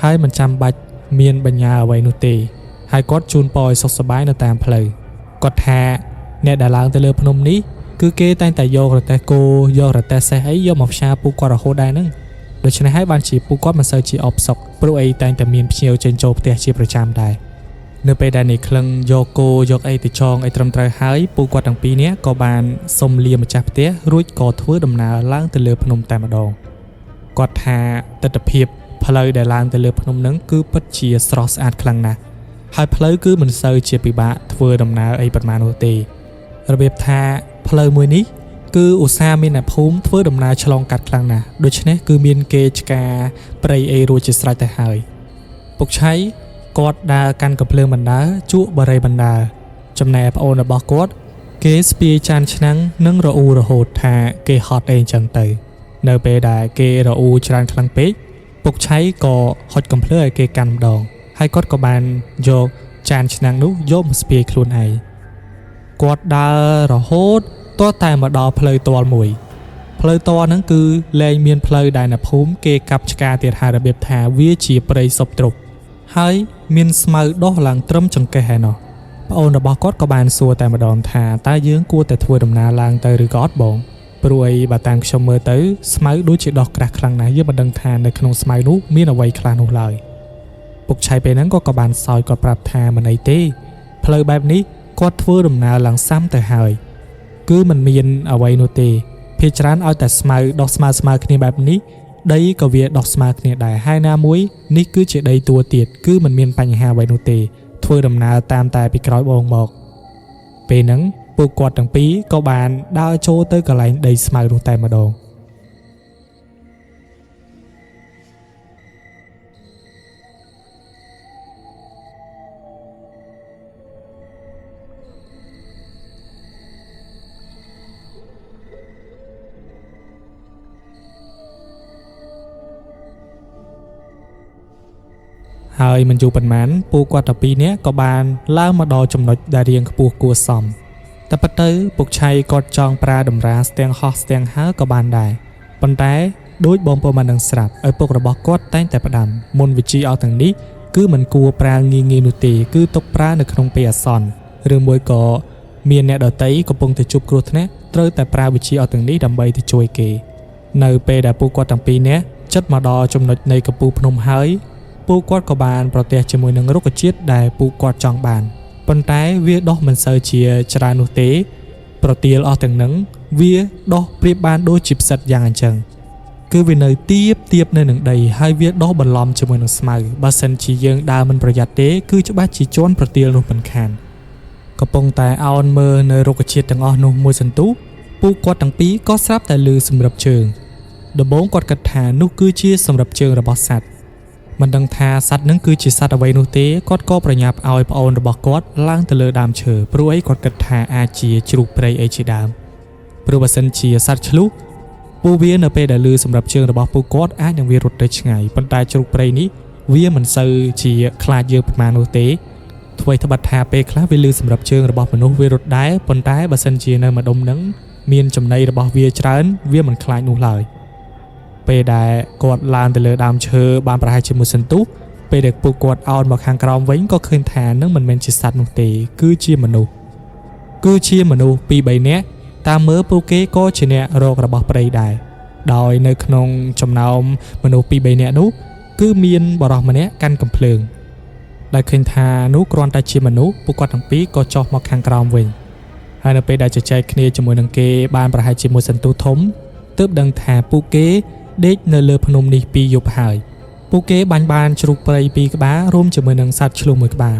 S1: ហើយមិនចាំបាច់មានបញ្ញាអ្វីនោះទេហើយគាត់ជូនពរឲ្យសុខសប្បាយនៅតាមផ្លូវគាត់ថាអ្នកដែលឡើងទៅលើភ្នំនេះគឺគេតែងតែយករទេះគោយករទេះសេះអីយកមកផ្ញើពួកគាត់រហូតដែរហ្នឹងដូច្នេះហើយបានជាពួកគាត់មិនសូវជាអបសុកព្រោះអីតែងតែមានភ្ញៀវចេញចូលផ្ទះជាប្រចាំដែរនៅពេលដែលនេះក្លឹងយកគោយកអីទៅចងអីត្រឹមត្រូវហើយពួកគាត់ទាំងពីរនាក់ក៏បានសុំលាម្ចាស់ផ្ទះរួចក៏ធ្វើដំណើរឡើងទៅលើភ្នំតែម្ដងគាត់ថាទិដ្ឋភាពផ្លូវដែលឡើងទៅលើភ្នំហ្នឹងគឺពិតជាស្រស់ស្អាតខ្លាំងណាស់ហើយផ្លូវគឺមិនសូវជាពិបាកធ្វើដំណើរអីប៉ុន្មាននោះទេរបៀបថាផ្លូវមួយនេះគឺឧស្សាហ៍មានអ្នកភូមិធ្វើដំណើរឆ្លងកាត់ខ្លាំងណាស់ដូច្នេះគឺមានគេឆ្កាព្រៃអីរួចជាស្រេចទៅហើយពុកឆៃគាត់ដើរកាន់កំភ្លើងបណ្ដើជក់បារីបណ្ដើចំណែកប្អូនរបស់គាត់គេស្ពាយចានឆ្នាំងនិងរអ៊ូរហូតថាគេហត់អីចឹងទៅនៅពេលដែលគេរអ៊ូច្រើនខ្លាំងពេកពុកឆៃក៏ហុចកំភ្លើងឲ្យគេកាន់ម្ដងហើយគាត់ក៏បានយកចានឆ្នាំងនោះយកមកស្ពាយខ្លួនឯងគាត់ដើររហូតទាល់តែមកដល់ផ្លូវទាល់មួយផ្លូវទាល់ហ្នឹងគឺលែងមានផ្លូវដែលអ្នកភូមិគេកាប់ឆ្ការទៀតហើយរបៀបថាវាជាព្រៃសុបទ្រប់ហើយមានស្មៅដុះឡើងត្រឹមចង្កេះឯណោះប្អូនរបស់គាត់ក៏បានសួរតែម្ដងថាតើយើងគួរតែធ្វើដំណើរឡើងទៅឬក៏អត់បងព្រោះអីបើតាមខ្ញុំមើលទៅស្មៅដូចជាដុះក្រាស់ខ្លាំងណាស់យើងមិនដឹងថានៅក្នុងស្មៅនោះមានអ្វីខ្លះនោះឡើយពុកឆៃពេលហ្នឹងក៏បានសោយគាត់ប្រាប់ថាមិនអីទេផ្លូវបែបនេះគាត់ធ្វើដំណើរឡើងសាំទៅហើយគឺមិនមានអ្វីនោះទេភាគច្រើនឲ្យតែស្មៅដុះស្មើគ្នាបែបនេះដីក៏វាដុះស្មើគ្នាដែរហើយណាមួយនេះគឺជាដីទួទៀតគឺមិនមានបញ្ហាអ្វីនោះទេធ្វើដំណើរតាមតែពីក្រោយបងមកពេលហ្នឹងពួកគាត់ទាំងពីរក៏បានដើរចូលទៅកន្លែងដីស្មៅនោះតែម្ដងហើយមិនយូរប៉ុន្មានពួកគាត់ទាំងពីរនាក់ក៏បានឡើងមកដល់ចំណុចដែលរៀងខ្ពស់គួរសមតែពិតទៅពុកឆៃគាត់ចង់ប្រើតម្រាស្ទាំងហោះស្ទាំងហើក៏បានដែរប៉ុន្តែដូចបងប្អូនបាននឹងស្រាប់ឪពុករបស់គាត់តែងតែផ្ដាំមុនវិជីអស់ទាំងនេះគឺមិនគួរប្រើងាយៗនោះទេគឺទុកប្រើនៅក្នុងពេលអាសន្នឬមួយក៏មានអ្នកដទៃកំពុងតែជួបគ្រោះថ្នាក់ត្រូវតែប្រើវិជីអស់ទាំងនេះដើម្បីទៅជួយគេនៅពេលដែលពួកគាត់ទាំងពីរនាក់ចិត្តមកដល់ចំណុចនៃកំពូលភ្នំហើយពួកគាត់ក៏បានប្រទះជាមួយនឹងរុក្ខជាតិដែលពួកគាត់ចង់បានប៉ុន្តែវាដុះមិនសូវជាច្រើននោះទេប្រទាលអស់ទាំងនឹងវាដុះប្រៀបបានដូចជាផ្សិតយ៉ាងអញ្ចឹងគឺវានៅទៀបនៅនឹងដីហើយវាដុះបន្លំជាមួយនឹងស្មៅបើសិនជាយើងដើរមិនប្រយ័ត្នទេគឺច្បាស់ជាជន់ប្រទាលនោះមិនខាន កំពុងតែអោនមើលនៅរុក្ខជាតិទាំងអស់នោះមួយសន្ទុះពួកគាត់ទាំងពីរក៏ស្រាប់តែឮសម្រាប់ជើងដំបូងគាត់គិតថានោះគឺជាសម្រាប់ជើងរបស់សត្វមិនដឹងថាសត្វនឹងគឺជាសត្វអ្វីនោះទេគាត់ក៏ប្រញាប់ឲ្យប្អូនរបស់គាត់ឡើងទៅលើដើមឈើព្រោះអីគាត់គិតថាអាចជាជ្រូកព្រៃអីជាដើមព្រោះបើសិនជាសត្វឆ្លុះពួកវានៅពេលដែលឮសម្រាប់ជើងរបស់ពួកគាត់អាចនឹងវារត់ទៅឆ្ងាយប៉ុន្តែជ្រូកព្រៃនេះវាមិនសូវជាខ្លាចយើងប្រមាណនោះទេអ្វីត្បិតថាពេលខ្លះវាឮសម្រាប់ជើងរបស់មនុស្សវារត់ដែរប៉ុន្តែបើសិនជានៅម្ដុំនឹងមានចំណីរបស់វាច្រើនវាមិនខ្លាចនោះឡើយពេលដែលគាត់ឡើងទៅលើដើមឈើបានប្រហែលជាមួយសន្ទុះពេលដែលពួកគាត់អោនមកខាងក្រោមវិញក៏ឃើញថានឹងមិនមែនជាសត្វនោះទេគឺជាមនុស្ស2 3នាក់តាមមើលពួកគេក៏ជាអ្នករករបស់ព្រៃដែរដោយនៅក្នុងចំណោមមនុស្ស2 3នាក់នោះគឺមានបរិសម្នាក់កាន់កំភ្លើងដែលឃើញថានោះគ្រាន់តែជាមនុស្សពួកគាត់ទាំងពីរក៏ចុះមកខាងក្រោមវិញហើយនៅពេលដែលជជែកគ្នាជាមួយនឹងគេបានប្រហែលជាមួយសន្ទុះធំទើបដឹងថាពួកគេដេកនៅលើភ្នំនេះពីរយប់ហើយពួកគេបាញ់បានជ្រូកព្រៃពីរក្បាលរួមជាមួយនឹងសត្វឆ្លុះមួយក្បាល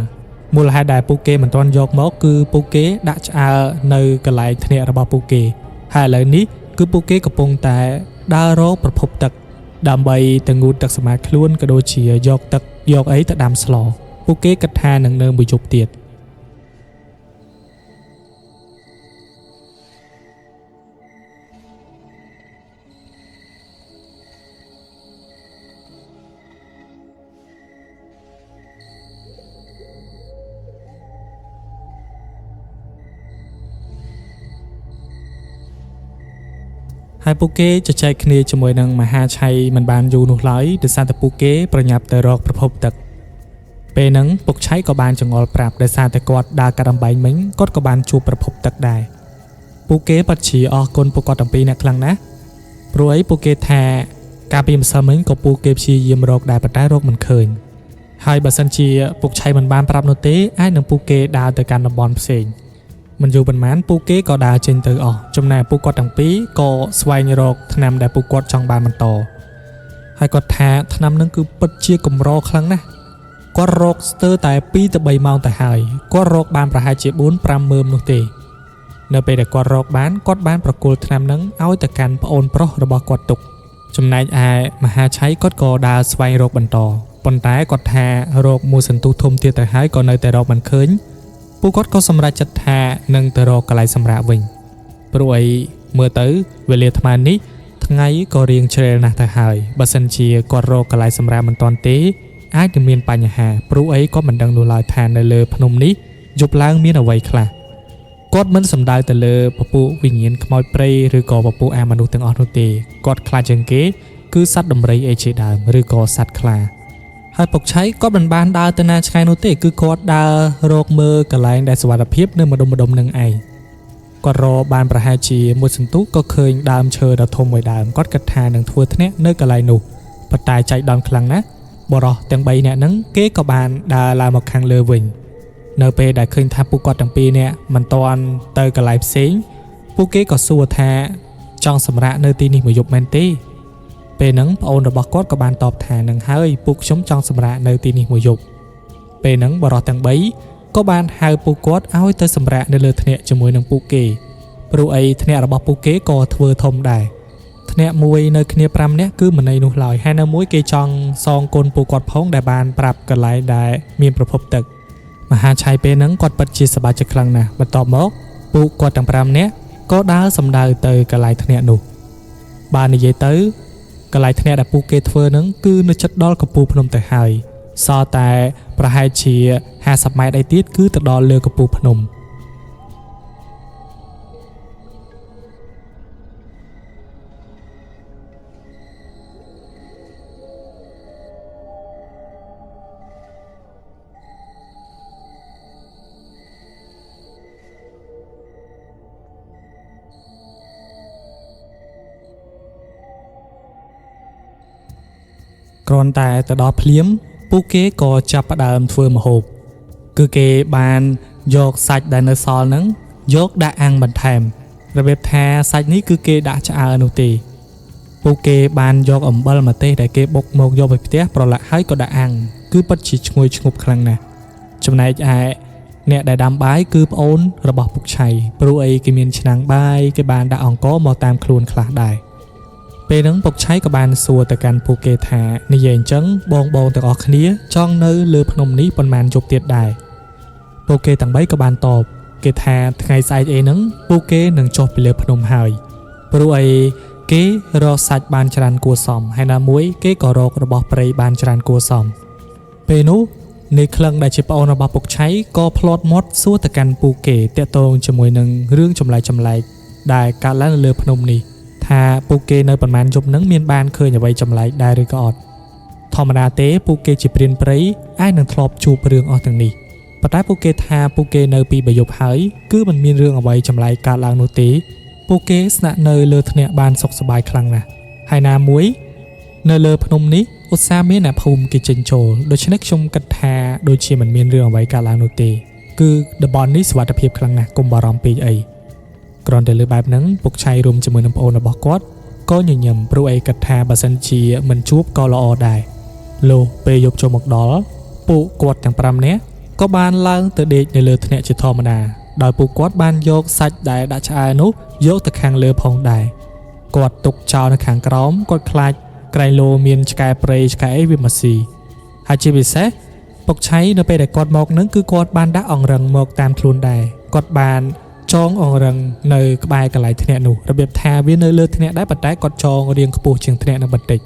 S1: មូលហេតុដែលពួកគេមិនទាន់យកមកគឺពួកគេដាក់ឆ្អើរនៅកន្លែងធ្នាក់របស់ពួកគេហើយឥឡូវនេះគឺពួកគេកំពុងតែដើររកប្រភពទឹកដើម្បីទៅងូតទឹកសម្អាតខ្លួនក៏ដូចជាយកទឹកយកអីទៅដាំស្លពួកគេគិតថានឹងនៅមួយយប់ទៀតហើយពួកគេជជែកគ្នាជាមួយនឹងមហាឆៃមិនបានយូរនោះឡើយដោយសារតែពួកគេប្រញាប់ទៅរកប្រភពទឹកពេលហ្នឹងពុកឆៃក៏បានចង្អុលប្រាប់ដោយសារតែគាត់ដើរកាត់អំបែងមិញគាត់ក៏បានជួបប្រភពទឹកដែរពួកគេពិតជាអរគុណពួកគាត់ទាំងពីរអ្នកខ្លាំងណាស់ព្រោះអីពួកគេថាកាលពីម្សិលមិញក៏ពួកគេព្យាយាមរកដែរប៉ុន្តែរកមិនឃើញហើយបើសិនជាពុកឆៃមិនបានប្រាប់នោះទេអាចនឹងពួកគេដើរទៅកាន់តំបន់ផ្សេងមិនយូរប៉ុន្មានពួកគេក៏ដើរចេញទៅអស់ចំណែកពួកគាត់ទាំងពីរក៏ស្វែងរកថ្នាំដែលពួកគាត់ចង់បានបន្តហើយគាត់ថាថ្នាំនឹងគឺពិតជាកម្រខ្លាំងណាស់គាត់រកស្ទើរតែ2ទៅ3ម៉ោងទៅហើយគាត់រកបានប្រហែលជា4 5មើមនោះទេនៅពេលដែលគាត់រកបានគាត់បានប្រគល់ថ្នាំនឹងឲ្យទៅកាន់ប្អូនប្រុសរបស់គាត់ទុកចំណែកឯមហាឆៃគាត់ក៏ដើរស្វែងរកបន្តប៉ុន្តែគាត់ថារកមួយសន្ទុះធំទៀតទៅហើយក៏នៅតែរកមិនឃើញពួកគាត់ក៏សម្រេចចិត្តថានឹងទៅរកកន្លែងសម្រាកវិញព្រោះអីមើលទៅវេលាថ្មនេះថ្ងៃក៏រៀងជ្រែលណាស់ទៅហើយបើសិនជាគាត់រកកន្លែងសម្រាកមិនទាន់ទេអាចនឹងមានបញ្ហាព្រោះអីក៏មិនដឹងនោះឡើយថានៅលើភ្នំនេះយប់ឡើងមានអ្វីខ្លះគាត់មិនសំដៅទៅលើពពួកវិញ្ញាណខ្មោចព្រៃឬក៏ពពួកអាមនុស្សទាំងអស់នោះទេគាត់ខ្លាចជាងគេគឺសត្វដំរីអីជាដើមឬក៏សត្វខ្លាហើយពុកឆៃគាត់មិនបានដើរទៅណាឆ្ងាយនោះទេគឺគាត់ដើររកមើលកន្លែងដែលសុវត្ថិភាពនៅម្ដុំម្ដុំនឹងឯងគាត់រកបានប្រហែលជាមួយសន្ទុះក៏ឃើញដើមឈើដ៏ធំមួយដើមគាត់គិតថានឹងធ្វើធ្នាក់នៅកន្លែងនោះប៉ុន្តែចៃដន្យខ្លាំងណាស់បុរសទាំង3នាក់ហ្នឹងគេក៏បានដើរឡើងមកខាងលើវិញនៅពេលដែលឃើញថាពួកគាត់ទាំងពីរនាក់មិនទាន់ទៅកន្លែងផ្សេងពួកគេក៏សួរថាចង់សម្រាកនៅទីនេះមួយយប់មែនទេពេលហ្នឹងប្អូនរបស់គាត់ក៏បានតបថានឹងហើយពួកខ្ញុំចង់សម្រាកនៅទីនេះមួយយប់ពេលហ្នឹងបុរសទាំង3ក៏បានហៅពួកគាត់ឲ្យទៅសម្រាកនៅលើធ្នាក់ជាមួយនឹងពួកគេព្រោះអីធ្នាក់របស់ពួកគេក៏ធ្វើធំដែរធ្នាក់មួយនៅគ្នា5នាក់គឺមិនន័យនោះឡើយហើយនៅមួយគេចង់សងគុណពួកគាត់ផងដែលបានប្រាប់កន្លែងដែលមានប្រភពទឹកមហាឆៃពេលហ្នឹងគាត់ពិតជាសប្បាយចិត្តខ្លាំងណាស់បន្ទាប់មកពួកគាត់ទាំង5នាក់ក៏ដើរសម្ដៅទៅកន្លែងធ្នាក់នោះបាននិយាយទៅកន្លែងធ្នាក់ដែលពួកគេធ្វើហ្នឹងគឺនៅជិតដល់កំពូលភ្នំទៅហើយសល់តែប្រហែលជា50ម៉ែត្រអីទៀតគឺទៅដល់លើកំពូលភ្នំគ្រាន់តែទៅដល់ភ្លាមពួកគេក៏ចាប់ផ្ដើមធ្វើម្ហូបគឺគេបានយកសាច់ដែលនៅសល់ហ្នឹងយកដាក់អាំងបន្ថែមរបៀបថាសាច់នេះគឺគេដាក់ឆ្អើរនោះទេពួកគេបានយកអំបិលម្ទេសដែលគេបុកមកយកទៅផ្ទះប្រឡាក់ហើយក៏ដាក់អាំងគឺពិតជាឈ្ងុយឈ្ងប់ខ្លាំងណាស់ចំណែកឯ អ្នកដែលដាំបាយគឺប្អូនរបស់ពុកឆៃព្រោះអីគេមានឆ្នាំងបាយគេបានដាក់អង្ករមកតាមខ្លួនខ្លះដែរពេលហ្នឹងពុកឆៃក៏បានសួរទៅកាន់ពួកគេថានិយាយអញ្ចឹងបងបងទាំងអស់គ្នាចង់នៅលើភ្នំនេះប៉ុន្មានយប់ទៀតដែរពួកគេទាំង3ក៏បានតបគេថាថ្ងៃស្អែកអីហ្នឹងពួកគេនឹងចុះពីលើភ្នំហើយព្រោះអីគេរកសាច់បានច្រើនគួរសមហើយណាមួយគេក៏រករបស់ព្រៃបានច្រើនគួរសមពេលនោះនាយក្លឹងដែលជាប្អូនរបស់ពុកឆៃក៏ភ្លាត់មាត់សួរទៅកាន់ពួកគេតាក់ទងជាមួយនឹងរឿងចម្លែកចម្លែកដែលកើតឡើងនៅលើភ្នំនេះថាពួកគេនៅប្រមាណយប់នឹងមានបានឃើញអ្វីចម្លែកដែរឬក៏អត់ធម្មតាទេពួកគេជាព្រានព្រៃអាចនឹងធ្លាប់ជួបរឿងអស់ទាំងនេះប៉ុន្តែពួកគេថាពួកគេនៅពី3យប់ហើយគឺមិនមានរឿងអ្វីចម្លែកកើតឡើងនោះទេពួកគេស្នាក់នៅលើធ្នាក់បានសុខសប្បាយខ្លាំងណាស់ហើយណាមួយនៅលើភ្នំនេះឧស្សាហ៍មានអ្នកភូមិគេចេញចូលដូច្នេះខ្ញុំគិតថាដូចជាមិនមានរឿងអ្វីកើតឡើងនោះទេគឺតំបន់នេះសុវត្ថិភាពខ្លាំងណាស់កុំបារម្ភពេកអីគ្រាន់តែលើបែបហ្នឹងពុកឆៃរួមជាមួយនឹងប្អូនរបស់គាត់ក៏ញញឹមព្រោះអីគិតថាបើសិនជាមិនជួបក៏ល្អដែរលុះពេលយប់ចូលមកដល់ពួកគាត់ទាំង5នាក់ក៏បានឡើងទៅដេកនៅលើធ្នាក់ជាធម្មតាដោយពួកគាត់បានយកសាច់ដែលដាក់ឆ្អែនោះយកទៅខាងលើផងដែរគាត់ទុកចោលនៅខាងក្រោមគាត់ខ្លាចក្រែងលោមានឆ្កែព្រៃឆ្កែអីវាមកស៊ីហើយជាពិសេសពុកឆៃនៅពេលដែលគាត់មកនឹងគឺគាត់បានដាក់អង្រឹងមកតាមខ្លួនដែរគាត់បានចងអង្រឹងនៅក្បែរកន្លែងធ្នាក់នោះរបៀបថាវានៅលើធ្នាក់ដែរប៉ុន្តែគាត់ចងរៀងខ្ពស់ជាងធ្នាក់នឹងបន្តិច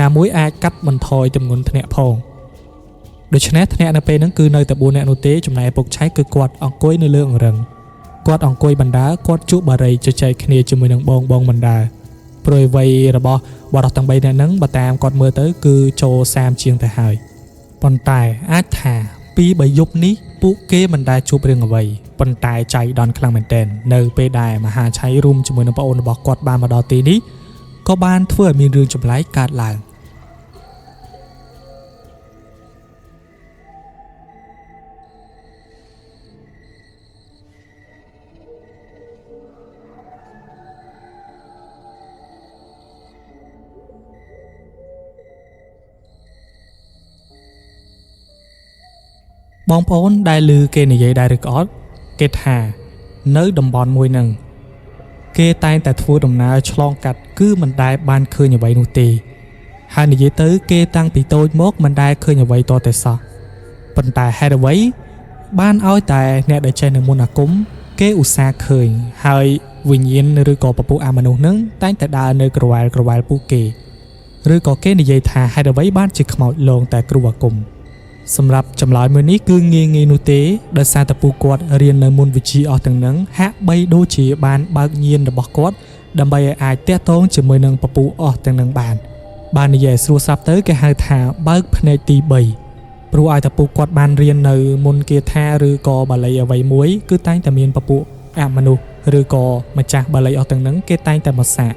S1: ណាមួយអាចកាត់បន្ថយទម្ងន់ធ្នាក់ផងដូច្នេះធ្នាក់នៅពេលហ្នឹងគឺនៅតែ4នាក់នោះទេចំណែកពុកឆៃគឺគាត់អង្គុយនៅលើអង្រឹងគាត់អង្គុយបណ្ដើគាត់ជក់បារីជជែកគ្នាជាមួយនឹងបងបងបណ្ដើព្រោះវ័យរបស់បរិសុទ្ធទាំង3នាក់ហ្នឹងបើតាមគាត់មើលទៅគឺចូល30ជាងទៅហើយប៉ុន្តែអាចថាពី3យប់នេះពួកគេមិនដែលជួបរឿងអ្វីប៉ុន្តែចៃដន្យខ្លាំងមែនទែននៅពេលដែលមហាឆៃរួមជាមួយនឹងប្អូនរបស់គាត់បានមកដល់ទីនេះក៏បានធ្វើឲ្យមានរឿងចម្លែកកើតឡើងបងប្អូនដែលឮគេនិយាយដែរឬក៏អត់គេថានៅតំបន់មួយហ្នឹងគេតែងតែធ្វើដំណើរឆ្លងកាត់គឺមិនដែលបានឃើញអ្វីនោះទេហើយនិយាយទៅគេតាំងពីតូចមកមិនដែលឃើញអ្វីតតែសោះប៉ុន្តែហេតុអ្វីបានឲ្យតែអ្នកដែលចេះនៅមន្តអាគមគេឧស្សាហ៍ឃើញហើយវិញ្ញាណឬក៏ពពួកអាមនុស្សហ្នឹងតែងតែដើរនៅក្រវ៉ែលក្រវ៉ែលពួកគេឬក៏គេនិយាយថាហេតុអ្វីបានជាខ្មោចលងតែគ្រូអាគមសម្រាប់ចម្លើយមួយនេះគឺងាយងាយនោះទេដោយសារតែពួកគាត់រៀននៅមុនវិជ្ជាអស់ទាំងនឹងហាក់បីដូចជាបានបើកញាណរបស់គាត់ដើម្បីឲ្យអាចតាក់ទងជាមួយនឹងពពួកអស់ទាំងនឹងបានបាននិយាយស្រួលស្រាប់ទៅគេហៅថាបើកភ្នែកទី3ព្រោះឲ្យតែពួកគាត់បានរៀននៅមុនគាថាឬក៏បាលីអ្វីមួយគឺតែងតែមានពពួកអមនុស្សឬក៏ម្ចាស់បាលីអស់ទាំងនឹងគេតែងតែមកសាក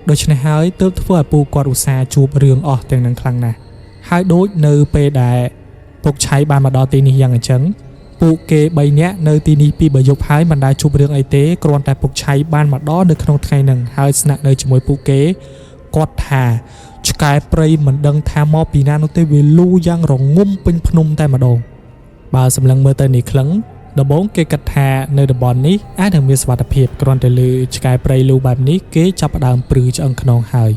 S1: ដូច្នេះហើយទើបធ្វើឲ្យពួកគាត់ឧស្សាហ៍ជួបរឿងអស់ទាំងនឹងខ្លាំងណាស់ហើយដូចនៅពេលដែលពុកឆៃបានមកដល់ទីនេះយ៉ាងអញ្ចឹងពួកគេ3នាក់នៅទីនេះពី3យប់ហើយមិនដែលជួបរឿងអីទេគ្រាន់តែពុកឆៃបានមកដល់នៅក្នុងថ្ងៃហ្នឹងហើយស្នាក់នៅជាមួយពួកគេគាត់ថាឆ្កែព្រៃមិនដឹងថាមកពីណានោះទេវាលូយ៉ាងរងំពេញភ្នំតែម្ដងបើសម្លឹងមើលទៅនេះក្លឹងដំបូងគេគិតថានៅតំបន់នេះអាចនឹងមានសុវត្ថិភាពគ្រាន់តែលឺឆ្កែព្រៃលូបែបនេះគេចាប់ផ្ដើមព្រឺឆ្អឹងខ្នងហើយ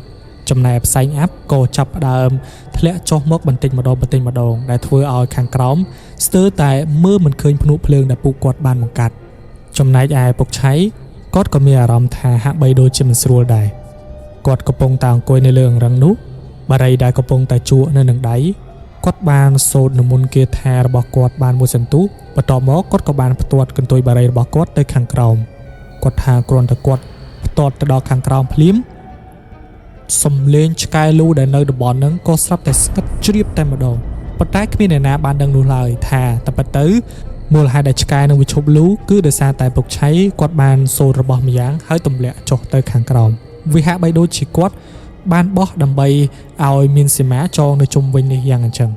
S1: ចំណែកផ្សែងអាប់ក៏ចាប់ផ្ដើមធ្លាក់ចុះមកបន្តិចម្ដងបន្តិចម្ដងដែលធ្វើឲ្យខាងក្រោមស្ទើរតែមើលមិនឃើញភ្នក់ភ្លើងដែលពួកគាត់បានបង្កាត់ចំណែកឯពុកឆៃគាត់ក៏មានអារម្មណ៍ថាហាក់បីដូចជាមិនស្រួលដែរគាត់កំពុងតែអង្គុយនៅលើអង្រឹងនោះបារីដែលកំពុងតែជក់នៅនឹងដៃគាត់បានសូត្រនិមន្តគាថារបស់គាត់បានមួយសន្ទុះបន្ទាប់មកគាត់ក៏បានផ្ទាត់កន្ទុយបារីរបស់គាត់ទៅខាងក្រោមគាត់ថាគ្រាន់តែគាត់ផ្ទាត់ទៅដល់ខាងក្រោមភ្លាមសំលេងឆ្កែលូដែលនៅតំបន់ហ្នឹងក៏ស្រាប់តែស្ងិតជ្រាបតែម្ដងប៉ុន្តែគ្មានអ្នកណាបានដឹងនោះឡើយថាតែពិតទៅមូលហេតុដែលឆ្កែនឹងវាឈប់លូគឺដោយសារតែពុកឆៃគាត់បានសូត្ររបស់ម្យ៉ាងហើយទម្លាក់ចុះទៅខាងក្រោមវាហាក់បីដូចជាគាត់បានបោះដើម្បីឲ្យមានសីមាចងនៅជុំវិញនេះយ៉ាងអញ្ចឹង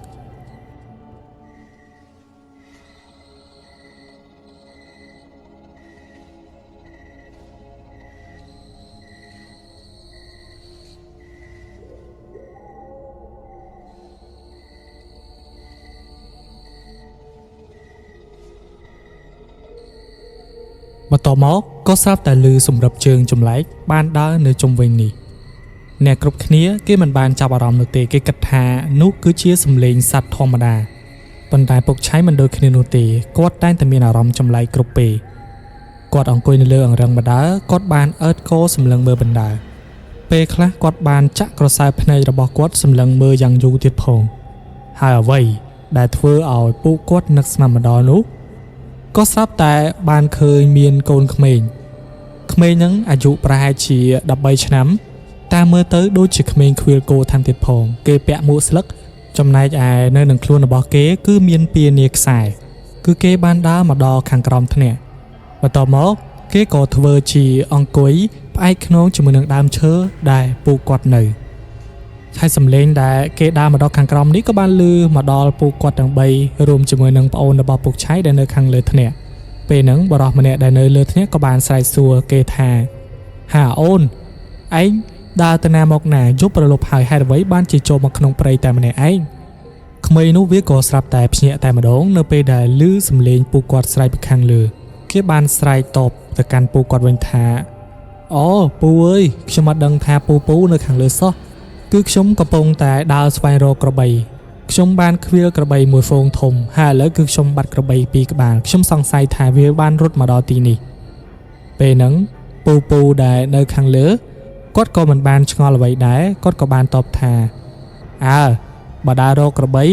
S1: បន្ទាប់មកក៏ស្រាប់តែឮសម្រាប់ជើងចម្លែកបានដើរនៅជុំវិញនេះអ្នកគ្រប់គ្នាគេមិនបានចាប់អារម្មណ៍នោះទេគេគិតថានោះគឺជាសំឡេងសត្វធម្មតាប៉ុន្តែពុកឆៃមិនដូចគ្នានោះទេគាត់តែងតែមានអារម្មណ៍ចម្លែកគ្រប់ពេលគាត់អង្គុយនៅលើអង្រឹងបណ្ដើរគាត់បានអើតកសម្លឹងមើលបណ្ដើរពេលខ្លះគាត់បានចាក់ក្រសែភ្នែករបស់គាត់សម្លឹងមើលយ៉ាងយូរទៀតផងហើយអ្វីដែលធ្វើឲ្យពួកគាត់នឹកស្មានម្ដងនោះក៏ស្រាប់តែបានឃើញមានកូនក្មេងក្មេងហ្នឹងអាយុប្រហែលជា13ឆ្នាំតាមមើលទៅដូចជាក្មេងខ្វៀលគោថែមទៀតផងគេពាក់មួកស្លឹកចំណែកឯនៅនឹងខ្លួនរបស់គេគឺមានពានាខ្សែគឺគេបានដើរមកដល់ខាងក្រោមធ្នាក់បន្ទាប់មកគេក៏ធ្វើជាអង្គុយផ្អែកខ្នងជាមួយនឹងដើមឈើដែលពួកគាត់នៅហើយសំឡេងដែលគេដើរមកដល់ខាងក្រោមនេះក៏បានលឺមកដល់ពួកគាត់ទាំង3រួមជាមួយនឹងប្អូនរបស់ពុកឆៃដែលនៅខាងលើធ្នាក់ពេលហ្នឹងបុរសម្នាក់ដែលនៅលើធ្នាក់ក៏បានស្រែកសួរគេថាហាអូនឯងដើរទៅណាមកណាយប់ប្រលប់ហើយហេតុអ្វីបានជាចូលមកក្នុងព្រៃតែម្នាក់ឯងក្មេងនោះវាក៏ស្រាប់តែភ្ញាក់តែម្ដងនៅពេលដែលឮសំឡេងពួកគាត់ស្រែកពីខាងលើគេបានស្រែកតបទៅកាន់ពួកគាត់វិញថាអូពូអើយខ្ញុំអត់ដឹងថាពូពូនៅខាងលើសោះគឺខ្ញុំកំពុងតែដើរស្វែងរកក្របីខ្ញុំបានខ្វៀលក្របីមួយហ្វូងធំហើយឥឡូវគឺខ្ញុំបាត់ក្របីពីរក្បាលខ្ញុំសង្ស័យថាវាបានរត់មកដល់ទីនេះពេលហ្នឹងពូពូដែលនៅខាងលើគាត់ក៏មិនបានឆ្ងល់អ្វីដែរគាត់ក៏បានតបថាអើបើដើររកក្របី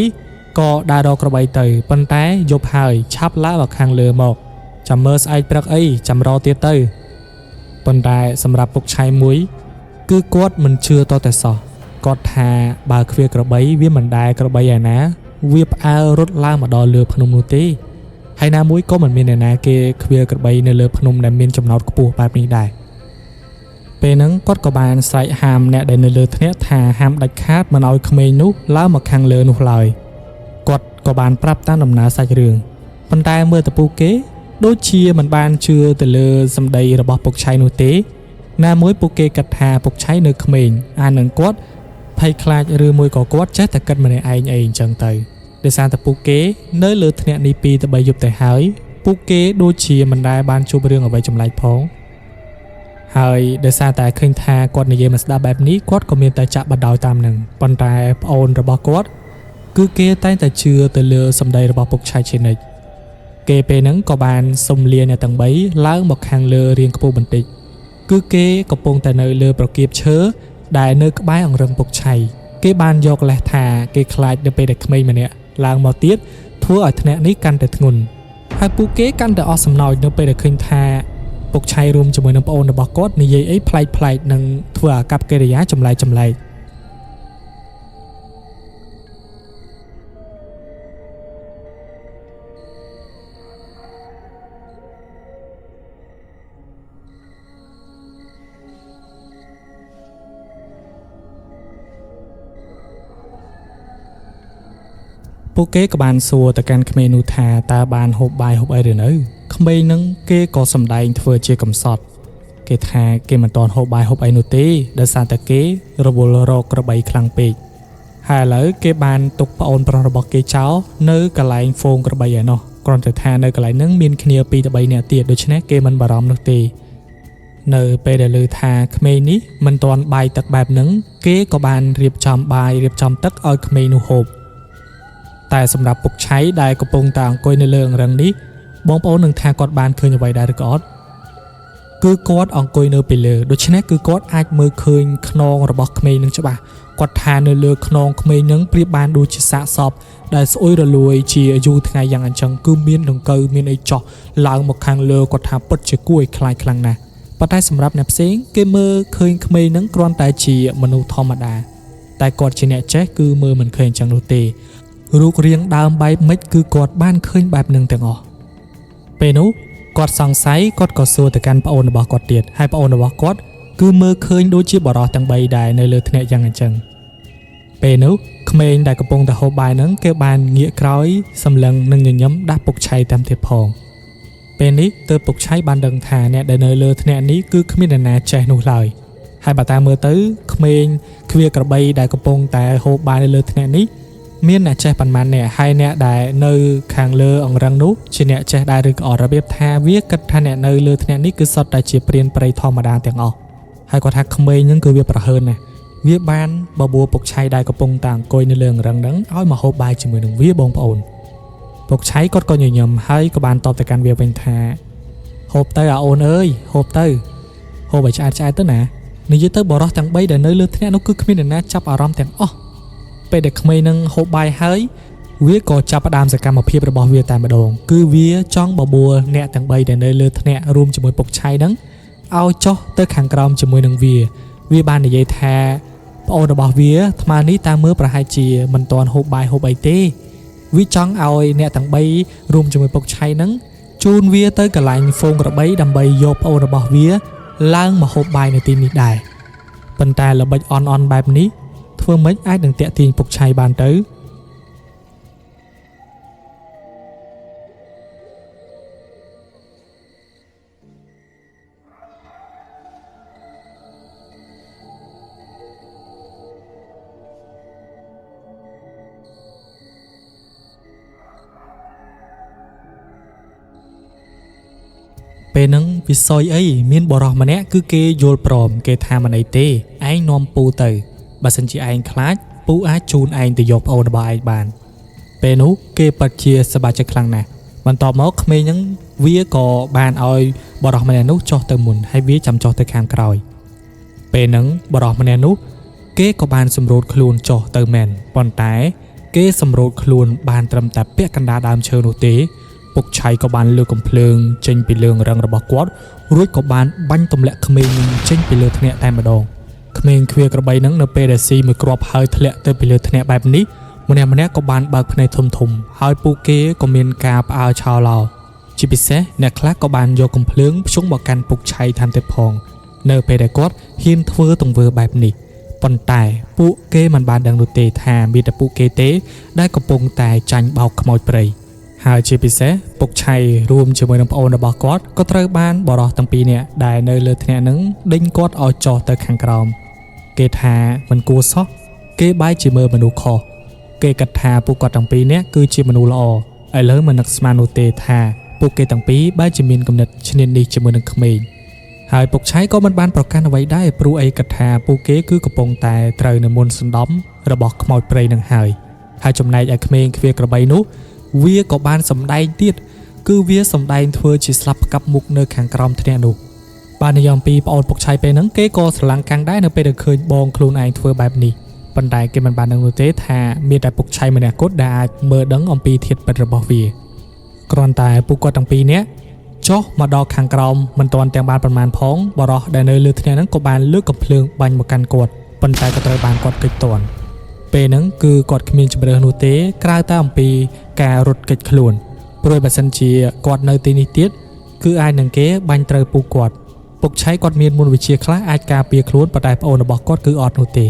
S1: ក៏ដើររកក្របីទៅប៉ុន្តែយប់ហើយឆាប់ឡើងមកខាងលើមកចាំមើលស្អែកព្រឹកអីចាំរកទៀតទៅប៉ុន្តែសម្រាប់ពុកឆៃមួយគឺគាត់មិនជឿតតែសោះគាត់ថាបើខ្វៀលក្របីវាមិនដែលក្របីឯណាវាផ្អើលរត់ឡើងមកដល់លើភ្នំនោះទេហើយណាមួយក៏មិនមានអ្នកណាគេខ្វៀលក្របីនៅលើភ្នំដែលមានចំណោតខ្ពស់បែបនេះដែរពេលហ្នឹងគាត់ក៏បានស្រែកហាមអ្នកដែលនៅលើធ្នាក់ថាហាមដាច់ខាតមិនឲ្យក្មេងនោះឡើងមកខាងលើនោះឡើយគាត់ក៏បានប្រាប់តាមដំណើរសាច់រឿងប៉ុន្តែមើលទៅពួកគេដូចជាមិនបានជឿទៅលើសម្ដីរបស់ពុកឆៃនោះទេណាមួយពួកគេគិតថាពុកឆៃនៅក្មេងអានឹងគាត់ភ័យខ្លាចឬមួយក៏គាត់ចេះតែគិតម្នាក់ឯងអីអញ្ចឹងទៅដោយសារតែពួកគេនៅលើធ្នាក់នេះ2ទៅ3យប់ទៅហើយពួកគេដូចជាមិនដែលបានជួបរឿងអ្វីចម្លែកផងហើយដោយសារតែឃើញថាគាត់និយាយមិនស្ដាប់បែបនេះគាត់ក៏មានតែចាក់បណ្ដោយតាមនឹងប៉ុន្តែប្អូនរបស់គាត់គឺគេតែងតែជឿទៅលើសម្ដីរបស់ពុកឆៃជានិច្ចគេពេលហ្នឹងក៏បានសុំលាអ្នកទាំង3ឡើងមកខាងលើរៀងខ្ពស់បន្តិចគឺគេកំពុងតែនៅលើប្រគៀបឈើដែលនៅក្បែរអង្រឹងពុកឆៃគេបានយកលេសថាគេខ្លាចនៅពេលដែលក្មេងម្នាក់ឡើងមកទៀតធ្វើឲ្យធ្នាក់នេះកាន់តែធ្ងន់ហើយពួកគេកាន់តែអស់សំណោចនៅពេលដែលឃើញថាពុកឆៃរួមជាមួយនឹងប្អូនរបស់គាត់និយាយអីប្លែកៗនិងធ្វើអាកប្បកិរិយាចម្លែកៗពួកគេក៏បានសួរទៅកាន់ក្មេងនោះថាតើបានហូបបាយហូបអីឬនៅក្មេងនឹងគេក៏សម្ដែងធ្វើជាកំសត់គេថាគេមិនទាន់ហូបបាយហូបអីនោះទេដោយសារតែគេរវល់រកក្របីខ្លាំងពេកហើយឥឡូវគេបានទុកប្អូនប្រុសរបស់គេចោលនៅកន្លែងហ្វូងក្របីឯណោះគ្រាន់តែថានៅកន្លែងហ្នឹងមានគ្នា2ទៅ3នាក់ទៀតដូច្នេះគេមិនបារម្ភនោះទេនៅពេលដែលឮថាក្មេងនេះមិនទាន់បាយទឹកបែបហ្នឹងគេក៏បានរៀបចំបាយរៀបចំទឹកឲ្យក្មេងនោះហូបតែសម្រាប់ពុកឆៃដែលកំពុងតែអង្គុយនៅលើអង្រឹងនេះបងប្អូននឹងថាគាត់បានឃើញអ្វីដែរឬក៏អត់គឺគាត់អង្គុយនៅពីលើដូច្នេះគឺគាត់អាចមើលឃើញខ្នងរបស់ក្មេងនឹងច្បាស់គាត់ថានៅលើខ្នងក្មេងនឹងប្រៀបបានដូចជាសាកសពដែលស្អុយរលួយជាយូរថ្ងៃយ៉ាងអញ្ចឹងគឺមានដង្កូវមានអីចោះឡើងមកខាងលើគាត់ថាពិតជាគួរឲ្យខ្លាចខ្លាំងណាស់ប៉ុន្តែសម្រាប់អ្នកផ្សេងគេមើលឃើញក្មេងនឹងគ្រាន់តែជាមនុស្សធម្មតាតែគាត់ជាអ្នកចេះគឺមើលមិនឃើញអញ្ចឹងនោះទេរូបរាងដើមបែបម៉េចគឺគាត់បានឃើញបែបនឹងទាំងអស់ពេលនោះគាត់សង្ស័យគាត់ក៏សួរទៅកាន់ប្អូនរបស់គាត់ទៀតហើយប្អូនរបស់គាត់គឺមើលឃើញដូចជាបុរសទាំង3ដែរនៅលើធ្នាក់យ៉ាងអញ្ចឹងពេលនោះក្មេងដែលកំពុងតែហូបបាយហ្នឹងគេបានងាកក្រោយសម្លឹងនិងញញឹមដាស់ពុកឆៃតាមទៀតផងពេលនេះទើបពុកឆៃបានដឹងថាអ្នកដែលនៅលើធ្នាក់នេះគឺគ្មាននរណាចេះនោះឡើយហើយបើតាមមើលទៅក្មេងខ្វៀលក្របីដែលកំពុងតែហូបបាយនៅលើធ្នាក់នេះ មានអ្នកចេះប៉ុន្មានអ្នកហើយអ្នកដែលនៅខាងលើអង្រឹងនោះជាអ្នកចេះដែរឬក៏អត់របៀបថាវាគិតថាអ្នកនៅលើថ្នាក់នេះគឺសុទ្ធតែជាព្រានព្រៃធម្មតាទាំងអស់ហើយគាត់ថាក្មេងហ្នឹងគឺវាប្រហើនណាស់វាបានបបួលពុកឆៃដែលកំពុងតែអង្គុយនៅលើអង្រឹងហ្នឹងឲ្យមកហូបបាយជាមួយនឹងវាបងប្អូនពុកឆៃគាត់ក៏ញញឹមហើយក៏បានតបទៅកាន់វាវិញថាហូបទៅអាអូនអើយហូបទៅហូបឲ្យឆ្អែតឆ្អែតទៅណានិយាយទៅបរោះទាំង3ដែលនៅលើថ្នាក់នោះគឺគ្មាននរណាចាប់អារម្មណ៍ទាំងអស់ពេលដែលក្មេងនឹងហូបបាយហើយវាក៏ចាប់ផ្ដើមសកម្មភាពរបស់វាតែម្ដងគឺវាចង់បបួលអ្នកទាំង3ដែលនៅលើថ្នាក់រួមជាមួយពុកឆៃហ្នឹងឲ្យចុះទៅខាងក្រោមជាមួយនឹងវាវាបាននិយាយថាប្អូនរបស់វាថ្មនេះតាមមើលប្រហែលជាមិនទាន់ហូបបាយហូបអីទេវាចង់ឲ្យអ្នកទាំង3រួមជាមួយពុកឆៃហ្នឹងជូនវាទៅកន្លែងហ្វូងក្របីដើម្បីយកប្អូនរបស់វាឡើងមកហូបបាយនៅទីនេះដែរប៉ុន្តែល្បិចអន់អន់បែបនេះធ្វើម៉េចអាចនឹងតាក់ទាញពុកឆៃបានទៅពេលហ្នឹងវាសយអីមានបរោះម្នាក់គឺគេយល់ព្រមគេថាមិនអីទេឯងនាំពូទៅបើសិនជាឯងខ្លាចពូអាចជូនឯងទៅយកប្អូនរបស់ឯងបានពេលនោះគេពិតជាសប្បាយចិត្តខ្លាំងណាស់បន្ទាប់មកក្មេងហ្នឹងវាក៏បានឲ្យបរោះម្នាក់នោះចុះទៅមុនហើយវាចាំចុះទៅខាងក្រោយពេលហ្នឹងបរោះម្នាក់នោះគេក៏បានសម្រូតខ្លួនចុះទៅមែនប៉ុន្តែគេសម្រូតខ្លួនបានត្រឹមតែពាក់កណ្ដាលដើមឈើនោះទេពុកឆៃក៏បានលើកកំភ្លើងចេញពីលើរឹងរបស់គាត់រួចក៏បានបាញ់ទម្លាក់ក្មេងនឹងចេញពីលើធ្នាក់តែម្ដងក្មេងទ្វាក្របីនឹងនៅពេលដែលស៊ីមួយគ្រាប់ហើយធ្លាក់ទៅពីលើធ្នាក់បែបនេះម្នាក់ៗក៏បានបើកភ្នែកធំធំហើយពួកគេក៏មានការផ្អើលឆោឡោជាពិសេសអ្នកខ្លះក៏បានយកកំភ្លើងភ្ជង់មកកាន់ពុកឆៃថែមទៀតផងនៅពេលដែលគាត់ហ៊ានធ្វើទង្វើបែបនេះប៉ុន្តែពួកគេមិនបានដឹងនោះទេថាមានតែពួកគេទេដែលកំពុងតែចាញ់បោកខ្មោចព្រៃហើយជាពិសេសពុកឆៃរួមជាមួយនឹងប្អូនរបស់គាត់ក៏ត្រូវបានបរោះទាំងពីរនាក់ដែលនៅលើធ្នាក់នឹងដេញគាត់ឲ្យចុះទៅខាងក្រោមគេថាមិនគួរសោះគេបែរជាមើលមនុស្សខុសគេគិតថាពួកគាត់ទាំងពីរនាក់គឺជាមនុស្សល្អឥឡូវមិននឹកស្មាននោះទេថាពួកគេទាំងពីរបែរជាមានគំនិតឈ្នានីសជាមួយនឹងក្មេងហើយពុកឆៃក៏មិនបានប្រកាន់អ្វីដែរព្រោះអីគិតថាពួកគេគឺកំពុងតែត្រូវនៅមុនសណ្ដំរបស់ខ្មោចព្រៃនឹងហើយហើយចំណែកឯក្មេងទ្វាក្របីនោះវាក៏បានសម្ដែងទៀតគឺវាសម្ដែងធ្វើជាស្លាប់ផ្កាប់មុខនៅខាងក្រោមធ្នាក់នោះបាននិយាយអំពីប្អូនពុកឆៃពេលហ្នឹងគេក៏ស្រឡាំងកាំងដែរនៅពេលដែលឃើញបងខ្លួនឯងធ្វើបែបនេះប៉ុន្តែគេមិនបានដឹងនោះទេថាមានតែពុកឆៃម្នាក់គត់ដែលអាចមើលដឹងអំពីធាតុពិតរបស់វាគ្រាន់តែពួកគាត់ទាំងពីរនាក់ចុះមកដល់ខាងក្រោមមិនទាន់ទាំងបានប្រមាណផងបរោះដែលនៅលើធ្នាក់ហ្នឹងក៏បានលើកកំភ្លើងបាញ់មកកាន់គាត់ប៉ុន្តែក៏ត្រូវបានគាត់គេចទាន់ពេលហ្នឹងគឺគាត់គ្មានជម្រើសនោះទេក្រៅតែអំពីការរត់គេចខ្លួនព្រោះបើសិនជាគាត់នៅទីនេះទៀតគឺអាចនឹងគេបាញ់ត្រូវពួកគាត់ពុកឆៃគាត់មានមន្តវិជ្ជាខ្លះអាចការពារខ្លួនប៉ុន្តែប្អូនរបស់គាត់គឺអត់នោះទេ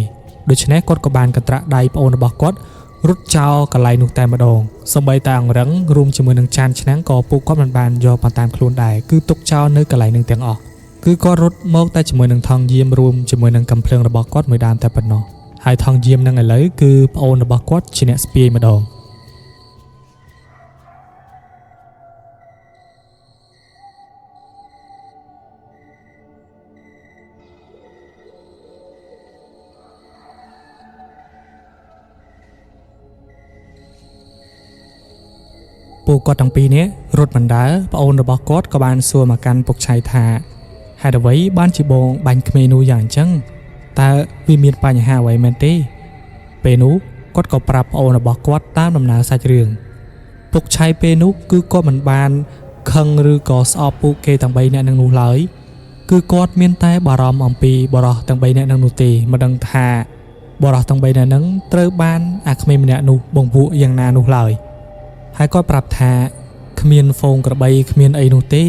S1: ដូច្នេះគាត់ក៏បានកន្ត្រាក់ដៃប្អូនរបស់គាត់រត់ចោលកន្លែងនោះតែម្ដងសូម្បីតែអង្រឹងរួមជាមួយនឹងចានឆ្នាំងក៏ពួកគាត់មិនបានយកមកតាមខ្លួនដែរគឺទុកចោលនៅកន្លែងនឹងទាំងអស់គឺគាត់រត់មកតែជាមួយនឹងថង់យាមរួមជាមួយនឹងកាំភ្លើងរបស់គាត់មួយដើមតែប៉ុណ្ណោះហើយថង់យាមនឹងឥឡូវគឺប្អូនរបស់គាត់ជាអ្នកស្ពាយម្ដងពួកគាត់ទាំងពីរនាក់រត់បណ្ដើប្អូនរបស់គាត់ក៏បានសួរមកកាន់ពុកឆៃថាហេតុអ្វីបានជាបងបាញ់ក្មេងនោះយ៉ាងអញ្ចឹងតើវាមានបញ្ហាអ្វីមែនទេពេលនោះគាត់ក៏ប្រាប់ប្អូនរបស់គាត់តាមដំណើរសាច់រឿងពុកឆៃពេលនោះគឺគាត់មិនបានខឹងឬក៏ស្អប់ពួកគេទាំង3នាក់នឹងនោះឡើយគឺគាត់មានតែបារម្ភអំពីបរោះទាំង3នាក់នឹងនោះទេមិនដឹងថាបរោះទាំង3នាក់នឹងត្រូវបានអាក្មេងម្នាក់នោះបង្វក់យ៉ាងណានោះឡើយហើយគាត់ប្រាប់ថាគ្មានហ្វូងក្របីគ្មានអីនោះទេ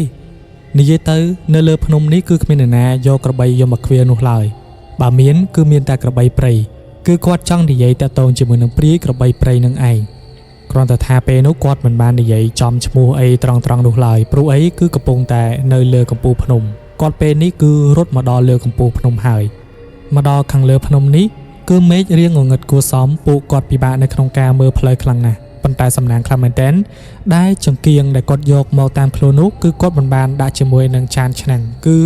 S1: និយាយទៅនៅលើភ្នំនេះគឺគ្មាននរណាយកក្របីយកមកឃ្វាលនោះឡើយបើមានគឺមានតែក្របីព្រៃគឺគាត់ចង់និយាយតាក់ទងជាមួយនឹងព្រាយក្របីព្រៃនឹងឯងគ្រាន់តែថាពេលនោះគាត់មិនបាននិយាយចំឈ្មោះអីត្រង់ៗនោះឡើយព្រោះអីគឺកំពុងតែនៅលើកំពូលភ្នំគាត់ពេលនេះគឺរត់មកដល់លើកំពូលភ្នំហើយមកដល់ខាងលើភ្នំនេះ គឺមេឃរៀងងងឹតគួរសមពួកគាត់ពិបាកនៅក្នុងការមើលផ្លូវខ្លាំងណាស់ប៉ុន្តែសំណាងខ្លាំងមែនទែនដែលចង្គៀងដែលគាត់យកមកតាមខ្លួននោះគឺគាត់មិនបានដាក់ជាមួយនឹងចានឆ្នាំងគឺ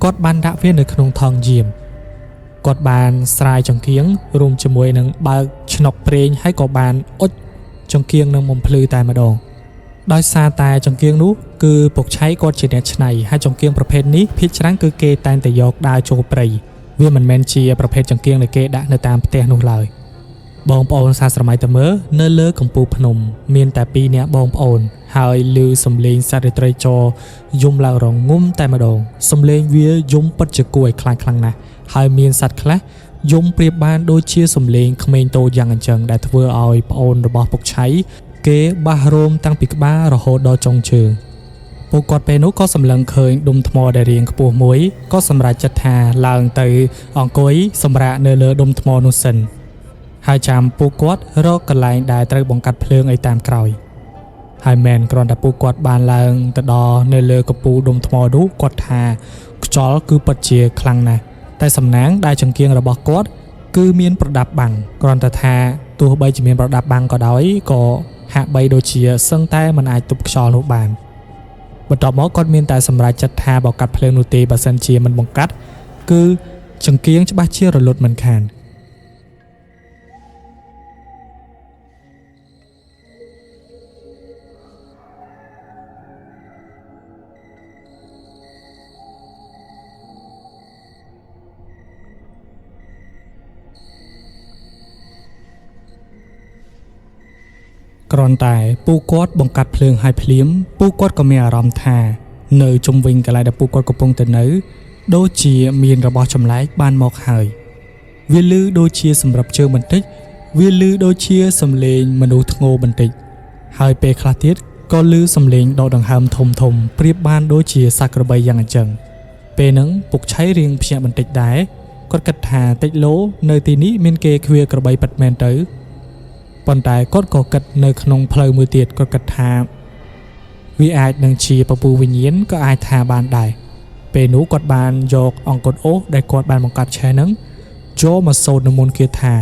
S1: គាត់បានដាក់វានៅក្នុងថង់យាមគាត់បានស្រាយចង្គៀងរួមជាមួយនឹងបើកឆ្នុកប្រេងហើយក៏បានអុជចង្គៀងនឹងបំភ្លឺតែម្ដងដោយសារតែចង្គៀងនោះគឺពុកឆៃគាត់ជាអ្នកច្នៃហើយចង្គៀងប្រភេទនេះភាគច្រើនគឺគេតែងតែយកដើរចូលព្រៃវាមិនមែនជាប្រភេទចង្គៀងដែលគេដាក់នៅតាមផ្ទះនោះឡើយបងប្អូនសាស្រមៃទៅមើលនៅលើកំពូលភ្នំមានតែពីរនាក់បងប្អូនហើយឮសំឡេងសត្វរាត្រីចរយំឡើងរងំតែម្ដងសំឡេងវាយំពិតជាគួរឲ្យខ្លាចខ្លាំងណាស់ហើយមានសត្វខ្លះយំប្រៀបបានដូចជាសំឡេងក្មេងតូចយ៉ាងអញ្ចឹងដែលធ្វើឲ្យប្អូនរបស់ពុកឆៃគេបាសរោមតាំងពីក្បាលរហូតដល់ចុងជើងពួកគាត់ពេលនោះក៏សម្លឹងឃើញដុំថ្មដែលរៀងខ្ពស់មួយក៏សម្រេចចិត្តថាឡើងទៅអង្គុយសម្រាកនៅលើដុំថ្មនោះសិនហើយចាំពួកគាត់រកកន្លែងដែលត្រូវបង្កាត់ភ្លើងអីតាមក្រោយហើយមែនគ្រាន់តែពួកគាត់បានឡើងទៅដល់នៅលើកំពូលដុំថ្មនោះគាត់ថាខ្យល់គឺពិតជាខ្លាំងណាស់តែសំណាងដែលចង្គៀងរបស់គាត់គឺមានប្រដាប់បាំងគ្រាន់តែថាទោះបីជាមានប្រដាប់បាំងក៏ដោយក៏ហាក់បីដូចជាសឹងតែមិនអាចទប់ខ្យល់នោះបានបន្ទាប់មកគាត់មានតែសម្រេចចិត្តថាបើកាត់ភ្លើងនោះទេបើសិនជាមិនបង្កាត់គឺចង្គៀងច្បាស់ជារលត់មិនខានគ្រាន់តែពួកគាត់បង្កាត់ភ្លើងឲ្យភ្លាមពួកគាត់ក៏មានអារម្មណ៍ថានៅជុំវិញកន្លែងដែលពួកគាត់កំពុងតែនៅដូចជាមានរបស់ចម្លែកបានមកហើយវាឮដូចជាសម្រាប់ជើងបន្តិចវាឮដូចជាសំឡេងមនុស្សធ្ងោបន្តិចហើយពេលខ្លះទៀតក៏ឮសំឡេងដកដង្ហើមធំធំប្រៀបបានដូចជាសត្វក្របីយ៉ាងអញ្ចឹងពេលហ្នឹងពុកឆៃរៀងភ្ញាក់បន្តិចដែរគាត់គិតថាតិចលោនៅទីនេះមានគេឃ្វាក្របីពិតមែនទៅប៉ុន្តែគាត់ក៏គិតនៅក្នុងផ្លូវមួយទៀតគាត់គិតថាវាអាចនឹងជាពពុះវិញ្ញាណក៏អាចថាបានដែរពេលនោះគាត់បានយកអង្គត់អូសដែលគាត់បានបង្កាត់ឆេះហ្នឹងចូលមកសូត្រនមន្តគាថា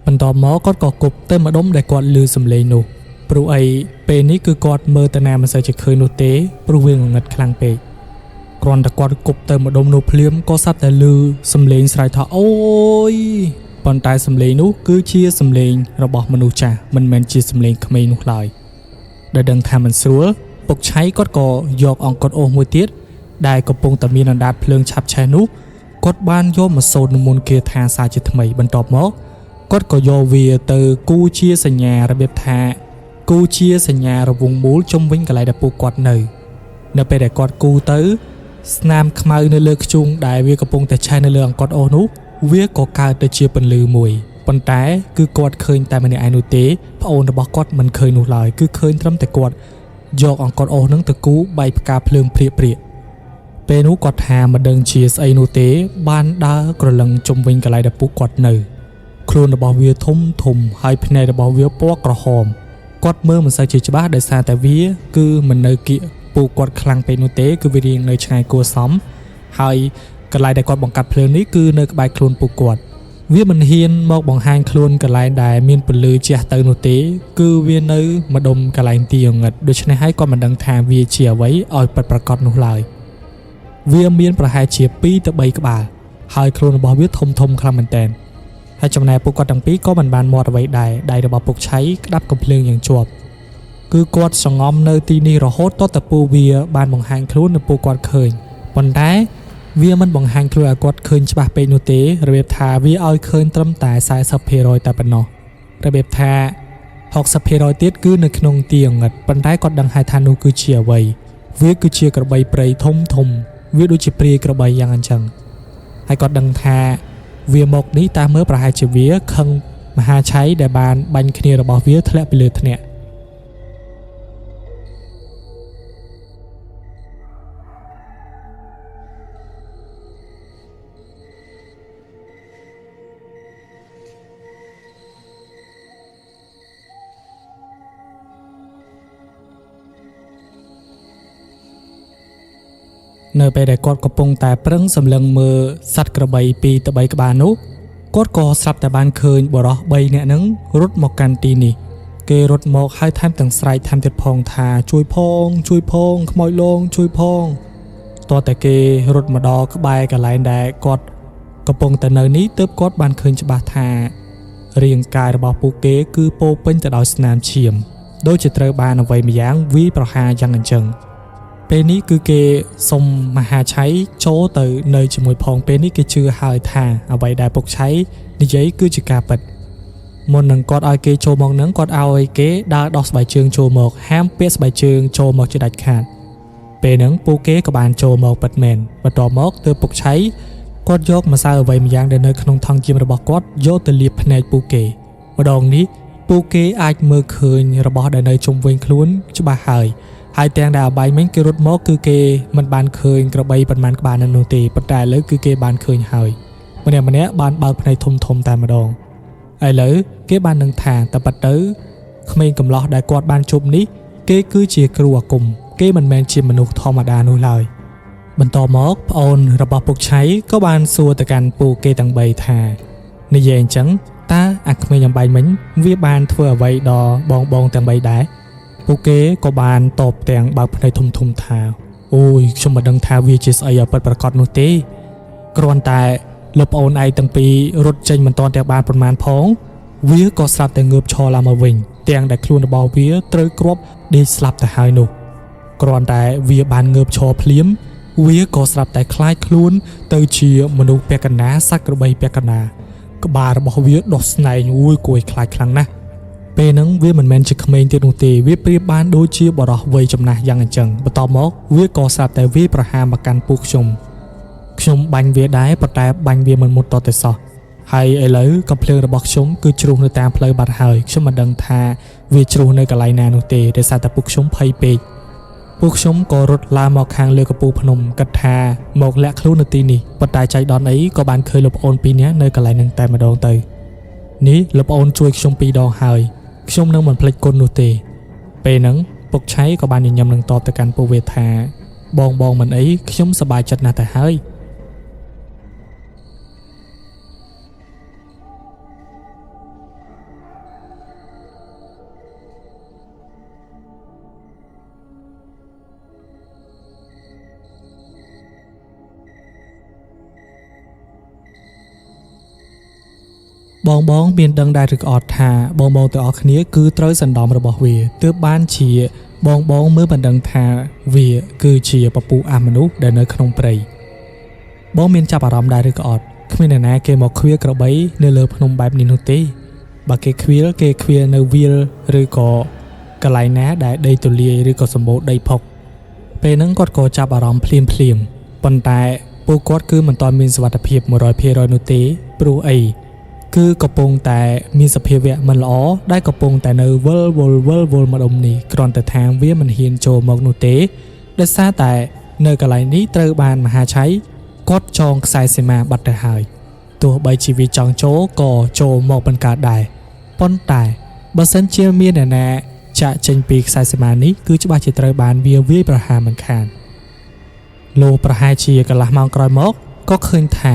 S1: បន្ទាប់មកគាត់ក៏គប់ទៅម្ដុំដែលគាត់ឮសំឡេងនោះព្រោះអីពេលនេះគឺគាត់មើលទៅណាមិនសូវជាឃើញនោះទេព្រោះវាងងឹតខ្លាំងពេកគ្រាន់តែគាត់គប់ទៅម្ដុំនោះភ្លាមក៏សត្វតែឮសំឡេងស្រែកថាអូយប៉ុន្តែសំឡេងនោះគឺជាសំឡេងរបស់មនុស្សចាស់មិនមែនជាសំឡេងក្មេងនោះឡើយដែលដឹងថាមិនស្រួលពុកឆៃគាត់ក៏យកអង្គត់អូសមួយទៀតដែលកំពុងតែមានអណ្ដាតភ្លើងឆាប់ឆេះនោះគាត់បានយកមកសូត្រនមន្តគាថាសាជាថ្មីបន្ទាប់មកគាត់ក៏យកវាទៅគូជាសញ្ញារបៀបថាគូជាសញ្ញារវងមូលជុំវិញកន្លែងដែលពួកគាត់នៅពេលដែលគាត់គូទៅស្នាមខ្មៅនៅលើខ្ជុងដែលវាកំពុងតែឆេះនៅលើអង្គត់អូសនោះវាក៏កើតទៅជាពន្លឺមួយប៉ុន្តែគឺគាត់ឃើញតែម្នាក់ឯងនោះទេប្អូនរបស់គាត់មិនឃើញនោះឡើយគឺឃើញត្រឹមតែគាត់យកអង្គត់អូសនឹងទៅគូបែកផ្កាភ្លើងព្រាកព្រាកពេលនោះគាត់ថាមិនដឹងជាស្អីនោះទេបានដើរក្រឡឹងជុំវិញកន្លែងដែលពួកគាត់នៅខ្លួនរបស់វាធំធំហើយភ្នែករបស់វាពណ៌ក្រហមគាត់មើលមិនសូវជាច្បាស់ដោយសារតែវាគឺមិននៅគៀកពួកគាត់ខ្លាំងពេកនោះទេគឺវារៀងនៅឆ្ងាយគួរសមហើយកន្លែងដែលគាត់បង្កាត់ភ្លើងនេះគឺនៅក្បែរខ្លួនពួកគាត់វាមិនហ៊ានមកបង្ហាញខ្លួនកន្លែងដែលមានពន្លឺជះទៅនោះទេគឺវានៅម្ដុំកន្លែងទីងងឹតដូច្នេះហើយគាត់មិនដឹងថាវាជាអ្វីឲ្យពិតប្រាកដនោះឡើយវាមានប្រហែលជា2ទៅ3ក្បាលហើយខ្លួនរបស់វាធំធំខ្លាំងមែនទែនហើយចំណែកពួកគាត់ទាំងពីរក៏មិនបានមាត់អ្វីដែរដៃរបស់ពុកឆៃក្តាប់កំភ្លើងយ៉ាងជាប់គឺគាត់សងំនៅទីនេះរហូតតតែពូវាបានបង្ហាញខ្លួននៅពួកគាត់ឃើញប៉ុន្តែវាមិនបង្ហាញខ្លួនឲ្យគាត់ឃើញច្បាស់ពេកនោះទេរបៀបថាវាឲ្យឃើញត្រឹមតែ 40% តែប៉ុណ្ណោះរបៀបថា 60% ទៀតគឺនៅក្នុងទីងងឹតប៉ុន្តែគាត់ដឹងហើយថានោះគឺជាអ្វីវាគឺជាក្របីព្រៃធំធំវាដូចជាព្រាយក្របីយ៉ាងអញ្ចឹងហើយគាត់ដឹងថាវាមកនេះតាមមើលប្រហែលជាវាខឹងមហាឆៃដែលបានបាញ់គ្នារបស់វាធ្លាក់ពីលើធ្នាក់នៅពេលដែលគាត់កំពុងតែប្រឹងសម្លឹងមើលសត្វក្របី2ទៅ3ក្បាលនោះ គាត់ក៏ស្រាប់តែបានឃើញបុរស3នាក់ហ្នឹងរត់មកកាន់ទីនេះគេរត់មកហើយថែមទាំងស្រែកថែមទៀតផងថាជួយផងជួយផងខ្មោចលងជួយផងតោះតែគេរត់មកដល់ក្បែរកន្លែងដែលគាត់កំពុងតែនៅនេះទើបគាត់បានឃើញច្បាស់ថារាងកាយរបស់ពួកគេគឺពោពេញទៅដោយស្នាមឈាមដូចជាត្រូវបានអ្វីម្យ៉ាងវាយប្រហារយ៉ាងអញ្ចឹងពេលនេះគឺគេសុំមហាឆៃចូលទៅនៅជាមួយផងពេលនេះគេជឿហើយថាអ្វីដែលពុកឆៃនិយាយគឺជាការពិតមុននឹងគាត់ឲ្យគេចូលមកនឹងគាត់ឲ្យគេដើរដោះស្បែកជើងចូលមកហាមពាក់ស្បែកជើងចូលមកជាដាច់ខាតពេលហ្នឹងពួកគេក៏បានចូលមកពិតមែនបន្ទាប់មកទើបពុកឆៃគាត់យកម្សៅអ្វីម្យ៉ាងដែលនៅក្នុងថង់ជាមរបស់គាត់យកទៅលាបភ្នែកពួកគេម្ដងនេះពួកគេអាចមើលឃើញរបស់ដែលនៅជុំវិញខ្លួនច្បាស់ហើយហើយទាំងដែលអបាយមិញគេរត់មកគឺគេមិនបានឃើញក្របីប៉ុន្មានក្បាលនៅនោះទេប៉ុន្តែឥឡូវគឺគេបានឃើញហើយម្នាក់ម្នាក់បានបើកភ្នែកធំធំតែម្ដងឥឡូវគេបាននឹងថាតែប៉ិតទៅក្មេងកំឡោះដែលគាត់បានជួបនេះគេគឺជាគ្រូអាគមគេមិនមែនជាមនុស្សធម្មតានោះឡើយបន្តមកប្អូនរបស់ពុកឆៃក៏បានសួរទៅកាន់ពួកគេទាំង3ថានិយាយអញ្ចឹងតើអាក្មេងអំបែងមិញវាបានធ្វើអ្វីដល់បងបងទាំង3ដែរពួកគេក៏បានតបទាំងបើកភ្នែកធំធំថាអូយខ្ញុំមិនដឹងថាវាជាស្អីឲ្យពិតប្រាកដនោះទេគ្រាន់តែលោកប្អូនឯងទាំងពីររត់ចេញមិនទាន់ទាំងបានប្រមាណផងវាក៏ស្រាប់តែងើបឈរឡើងមកវិញទាំងដែលខ្លួនរបស់វាត្រូវគ្រាប់ដេកស្លាប់ទៅហើយនោះគ្រាន់តែវាបានងើបឈរភ្លាមវាក៏ស្រាប់តែคล้ายខ្លួនទៅជាមនុស្សពាក់កណ្ដាលសត្វក្របីពាក់កណ្ដាលក្បាលរបស់វាដុះស្នែងអូយគួរឲ្យខ្លាចខ្លាំងណាស់ពេលហ្នឹងវាមិនមែនជាក្មេងទៀតនោះទេវាប្រៀបបានដូចជាបរិះវ័យចំណាស់យ៉ាងអញ្ចឹងបន្ទាប់មកវាក៏ស្រាប់តែវាប្រហារមកកាន់ពួកខ្ញុំខ្ញុំបាញ់វាដែរប៉ុន្តែបាញ់វាមិនមុតតតែសោះហើយឥឡូវកំភ្លើងរបស់ខ្ញុំគឺជ្រុះនៅតាមផ្លូវបាត់ហើយខ្ញុំមិនដឹងថាវាជ្រុះនៅកន្លែងណានោះទេដោយសារតែពួកខ្ញុំភ័យពេកពួកខ្ញុំក៏រត់ឡើងមកខាងលើកំពូលភ្នំគិតថាមកលាក់ខ្លួននៅទីនេះប៉ុន្តែចៃដន្យអីក៏បានឃើញលោកប្អូនពីរនាក់នៅកន្លែងហ្នឹងតែម្ដងទៅនេះលោកប្អូនជួយខ្ញុំពីរដងហើយខ្ញុំនឹងមិនភ្លេចគុណនោះទេពេលហ្នឹងពុកឆៃក៏បានញញឹមនឹងតបទៅកាន់ពួកវាថាបងបងមិនអីខ្ញុំសប្បាយចិត្តណាស់ទៅហើយបងបងមានដឹងដែរឬក៏អត់ថាបងបងទាំងអស់គ្នាគឺត្រូវសណ្ដំរបស់វាទើបបានជាបងបងមើលមិនដឹងថាវាគឺជាពពុះអាមនុស្សដែលនៅក្នុងព្រៃបងមានចាប់អារម្មណ៍ដែរឬក៏អត់គ្មានអ្នកណាគេមកខ្វៀលក្របីនៅលើភ្នំបែបនេះនោះទេបើគេខ្វៀលគេខ្វៀលនៅវាលឬក៏កន្លែងណាដែលដីទូលាយឬក៏សម្បូរដីផុកពេលហ្នឹងគាត់ក៏ចាប់អារម្មណ៍ភ្លាមភ្លាមប៉ុន្តែពួកគាត់គឺមិនទាន់មានសុវត្ថិភាព 100% នោះទេព្រោះអីគឺកំពុងតែមានសភាវៈមិនល្អដែលកំពុងតែនៅវិលវល់វិលវល់ម្ដុំនេះគ្រាន់តែថាវាមិនហ៊ានចូលមកនោះទេដោយសារតែនៅកន្លែងនេះត្រូវបានមហាឆៃគាត់ចងខ្សែសីមាបាត់ទៅហើយទោះបីជាវាចង់ចូលក៏ចូលមកមិនកើតដែរប៉ុន្តែបើសិនជាមានអ្នកណាចាក់ចេញពីខ្សែសីមានេះគឺច្បាស់ជាត្រូវបានវាវាយប្រហារមិនខានលោកប្រហែលជាកន្លះម៉ោងក្រោយមកក៏ឃើញថា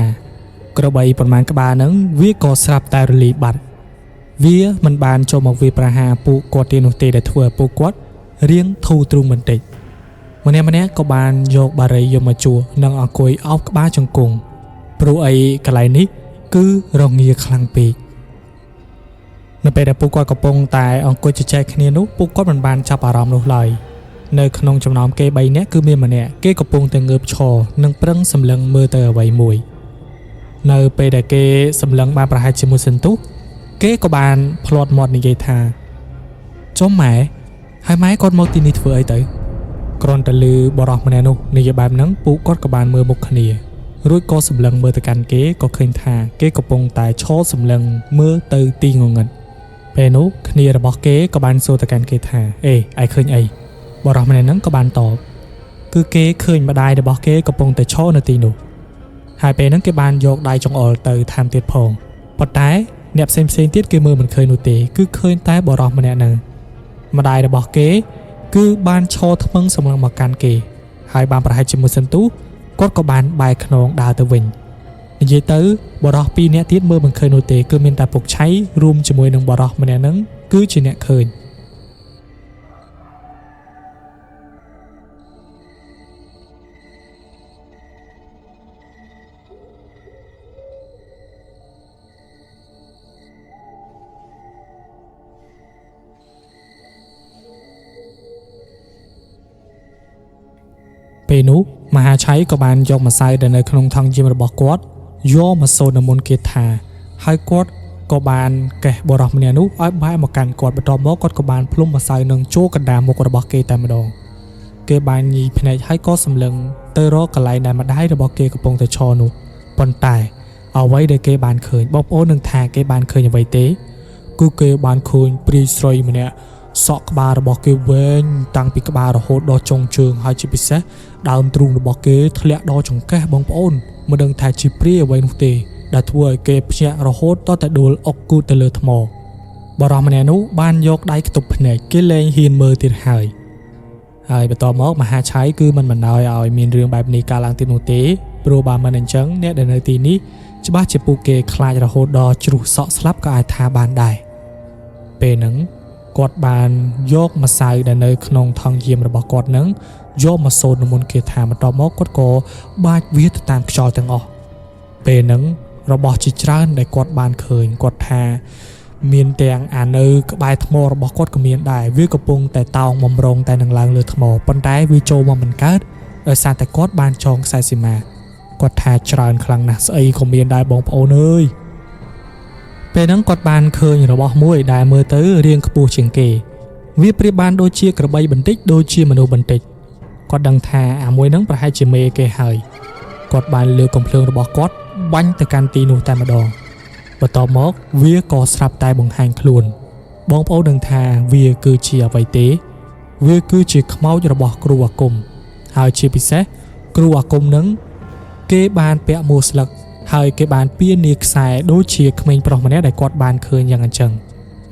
S1: ក្របីប្រមាណក្បាលហ្នឹងវាក៏ស្រាប់តែរលីបាត់វាមិនបានចូលមកវាប្រហារពួកគាត់ទៀតនោះទេដែលធ្វើឲ្យពួកគាត់រៀងធូរទ្រូងបន្តិចម្នាក់ម្នាក់ក៏បានយកបារីយកមកជួនិងអង្គុយអោបក្បាលជង្គង់ព្រោះអីកន្លែងនេះគឺរងាខ្លាំងពេកនៅពេលដែលពួកគាត់កំពុងតែអង្គុយជជែកគ្នានោះពួកគាត់មិនបានចាប់អារម្មណ៍នោះឡើយនៅក្នុងចំណោមគេ3នាក់គឺមានម្នាក់គេកំពុងតែងើបឈរនិងប្រឹងសម្លឹងមើលទៅអ្វីមួយនៅពេលដែលគេសម្លឹងបានប្រហែលជាមួយសន្ទុះគេក៏បានផ្លាត់មាត់និយាយថាចុះម៉ែហើយម៉ែគាត់មកទីនេះធ្វើអីទៅគ្រាន់តែឮបរិសម្នាក់នោះនិយាយបែបហ្នឹងពួកគាត់ក៏បានមើលមុខគ្នារួចក៏សម្លឹងមើលទៅកាន់គេក៏ឃើញថាគេកំពុងតែឈរសម្លឹងមើលទៅទីងងឹតពេលនោះគ្នារបស់គេក៏បានសួរទៅកាន់គេថាអេឯងឃើញអីបរិសម្នាក់ហ្នឹងក៏បានតបគឺគេឃើញម្ដាយរបស់គេកំពុងតែឈរនៅទីនោះហើយពេលហ្នឹងគេបានយកដៃចង្អុលទៅថែមទៀតផងប៉ុន្តែអ្នកផ្សេងផ្សេងទៀតគេមើលមិនឃើញនោះទេគឺឃើញតែបរិសម្នាក់ហ្នឹងម្ដាយរបស់គេគឺបានឈរថ្មឹងសម្លឹងមកកាន់គេហើយបានប្រហែលជាមួយសន្ទុះគាត់ក៏បានបែរខ្នងដើរទៅវិញ និយាយទៅបរោះពីរនាក់ទៀតមើលមិនឃើញនោះទេគឺមានតែពុកឆៃរួមជាមួយនឹងបរោះម្នាក់ហ្នឹងគឺជាអ្នកឃើញ ពេលនោះមហាឆៃក៏បានយកម្សៅដែលនៅក្នុងថង់យាមរបស់គាត់យកមកសូត្រនមន្តគាថាហើយគាត់ក៏បានកេះបុរសម្នាក់នោះឲ្យបែរមកកាន់គាត់បន្ទាប់មកគាត់ក៏បានផ្លុំម្សៅនឹងចូលកណ្ដាលមុខរបស់គេតែម្ដងគេបានញីភ្នែកហើយក៏សម្លឹងទៅរកកន្លែងដែលម្ដាយរបស់គេកំពុងតែឈរនោះប៉ុន្តែអ្វីដែលគេបានឃើញបងប្អូននឹងថាគេបានឃើញអ្វីទេគឺគេបានឃើញព្រាយស្រីម្នាក់សក់ក្បាលរបស់គេវែងតាំងពីក្បាលរហូតដល់ចុងជើងហើយជាពិសេសដើមទ្រូងរបស់គេធ្លាក់ដល់ចង្កេះបងប្អូនមិនដឹងថាជាព្រាយអ្វីនោះទេដែលធ្វើឲ្យគេភ្ញាក់រហូតតតែដួលអុកគូតទៅលើថ្មបរិសម្នាក់នោះបានយកដៃខ្ទប់ភ្នែកគេលែងហ៊ានមើលទៀតហើយហើយបន្ទាប់មកមហាឆៃគឺមិនបណ្ដោយឲ្យមានរឿងបែបនេះកើតឡើងទៀតនោះទេព្រោះបើមិនអញ្ចឹងអ្នកដែលនៅទីនេះច្បាស់ជាពួកគេខ្លាចរហូតដល់ជ្រុះសក់ស្លាប់ក៏អាចថាបានដែរពេលហ្នឹងគាត់បានយកម្សៅដែលនៅក្នុងថង់យាមរបស់គាត់នឹងយកមកសូត្រនមន្តគាថាបន្ទាប់មកគាត់ក៏បាចវាទៅតាមខ្យល់ទាំងអស់ពេលហ្នឹងរបស់ជាច្រើនដែលគាត់បានឃើញគាត់ថាមានទាំងអានៅក្បែរថ្មរបស់គាត់ក៏មានដែរវាកំពុងតែតោងបំរុងតែនឹងឡើងលើថ្មប៉ុន្តែវាចូលមកមិនកើតដោយសារតែគាត់បានចងខ្សែសីមាគាត់ថាច្រើនខ្លាំងណាស់ស្អីក៏មានដែរបងប្អូនអើយពេលហ្នឹងគាត់បានឃើញរបស់មួយដែលមើលទៅរាងខ្ពស់ជាងគេវាប្រៀបបានដូចជាក្របីបន្តិចដូចជាមនុស្សបន្តិចគាត់ដឹងថាអាមួយហ្នឹងប្រហែលជាមេគេហើយគាត់បានលើកកំភ្លើងរបស់គាត់បាញ់ទៅកាន់ទីនោះតែម្ដងបន្ទាប់មកវាក៏ស្រាប់តែបង្ហាញខ្លួនបងប្អូនដឹងថាវាគឺជាអ្វីទេវាគឺជាខ្មោចរបស់គ្រូអាគមហើយជាពិសេសគ្រូអាគមនឹងគេបានពាក់មួកស្លឹកហើយគេបានពៀនាខ្សែដូចជាក្មេងប្រុសម្នាក់ដែលគាត់បានឃើញយ៉ាងអញ្ចឹង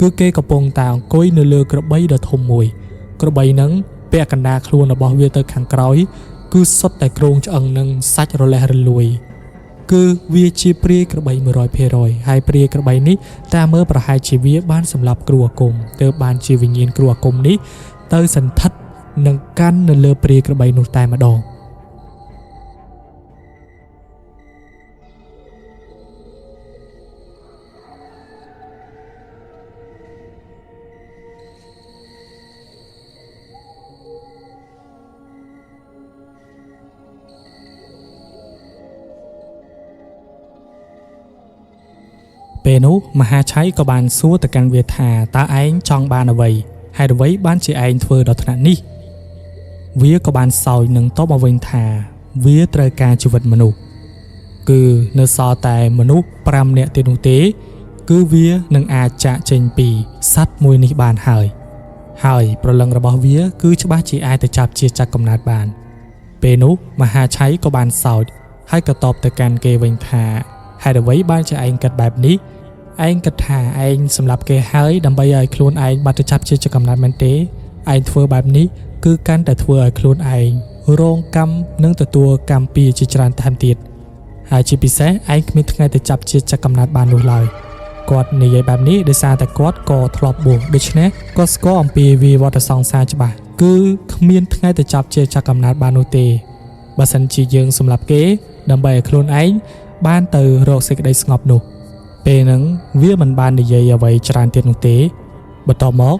S1: គឺគេកំពុងតែអង្គុយនៅលើក្របីដ៏ធំមួយក្របីនឹងពាក់កណ្ដាលខ្លួនរបស់វាទៅខាងក្រោយគឺសុទ្ធតែគ្រោងឆ្អឹងនឹងសាច់រលេះរលួយគឺវាជាព្រាយក្របី 100% ហើយព្រាយក្របីនេះតាមមើលប្រហែលជាវាបានសម្លាប់គ្រូអាគមទើបបានជាវិញ្ញាណគ្រូអាគមនេះទៅសន្ធិដ្ឋនិងកាន់នៅលើព្រាយក្របីនោះតែម្ដងពេលនោះមហាឆៃក៏បានសួរទៅកាន់វាថាតើឯងចង់បានអ្វីហេតុអ្វីបានជាឯងធ្វើដល់ថ្នាក់នេះវាក៏បានសោយនឹងតបមកវិញថាវាត្រូវការជីវិតមនុស្សគឺនៅសល់តែមនុស្ស5នាក់ទៀតនោះទេគឺវានឹងអាចចាកចេញពីសត្វមួយនេះបានហើយហើយប្រលឹងរបស់វាគឺច្បាស់ជាអាចទៅចាប់ជាចាក់កំណើតបានពេលនោះមហាឆៃក៏បានសោចហើយក៏តបទៅកាន់គេវិញថាហេតុអ្វីបានជាឯងគិតបែបនេះឯងគិតថាឯងសម្រាប់គេហើយដើម្បីឲ្យខ្លួនឯងបាត់ទៅចាប់ជាកំណត់មែនទេឯងធ្វើបែបនេះគឺកាន់តែធ្វើឲ្យខ្លួនឯងរងកម្មនិងទទួលកម្មពៀជាច្រើនថែមទៀតហើយជាពិសេសឯងគ្មានថ្ងៃទៅចាប់ជាកំណត់បាននោះឡើយគាត់និយាយបែបនេះដោយសារតែគាត់ក៏ធ្លាប់បួសដូច្នេះគាត់ស្គាល់អំពីវិវត្តសង្សារច្បាស់គឺគ្មានថ្ងៃទៅចាប់ជាកំណត់បាននោះទេបើសិនជាយើងសម្រាប់គេដើម្បីឲ្យខ្លួនឯងបានទៅរកសេចក្តីស្ងប់នោះពេលហ្នឹងវាមិនបាននិយាយអ្វីច្រើនទៀតនោះទេបន្ទាប់មក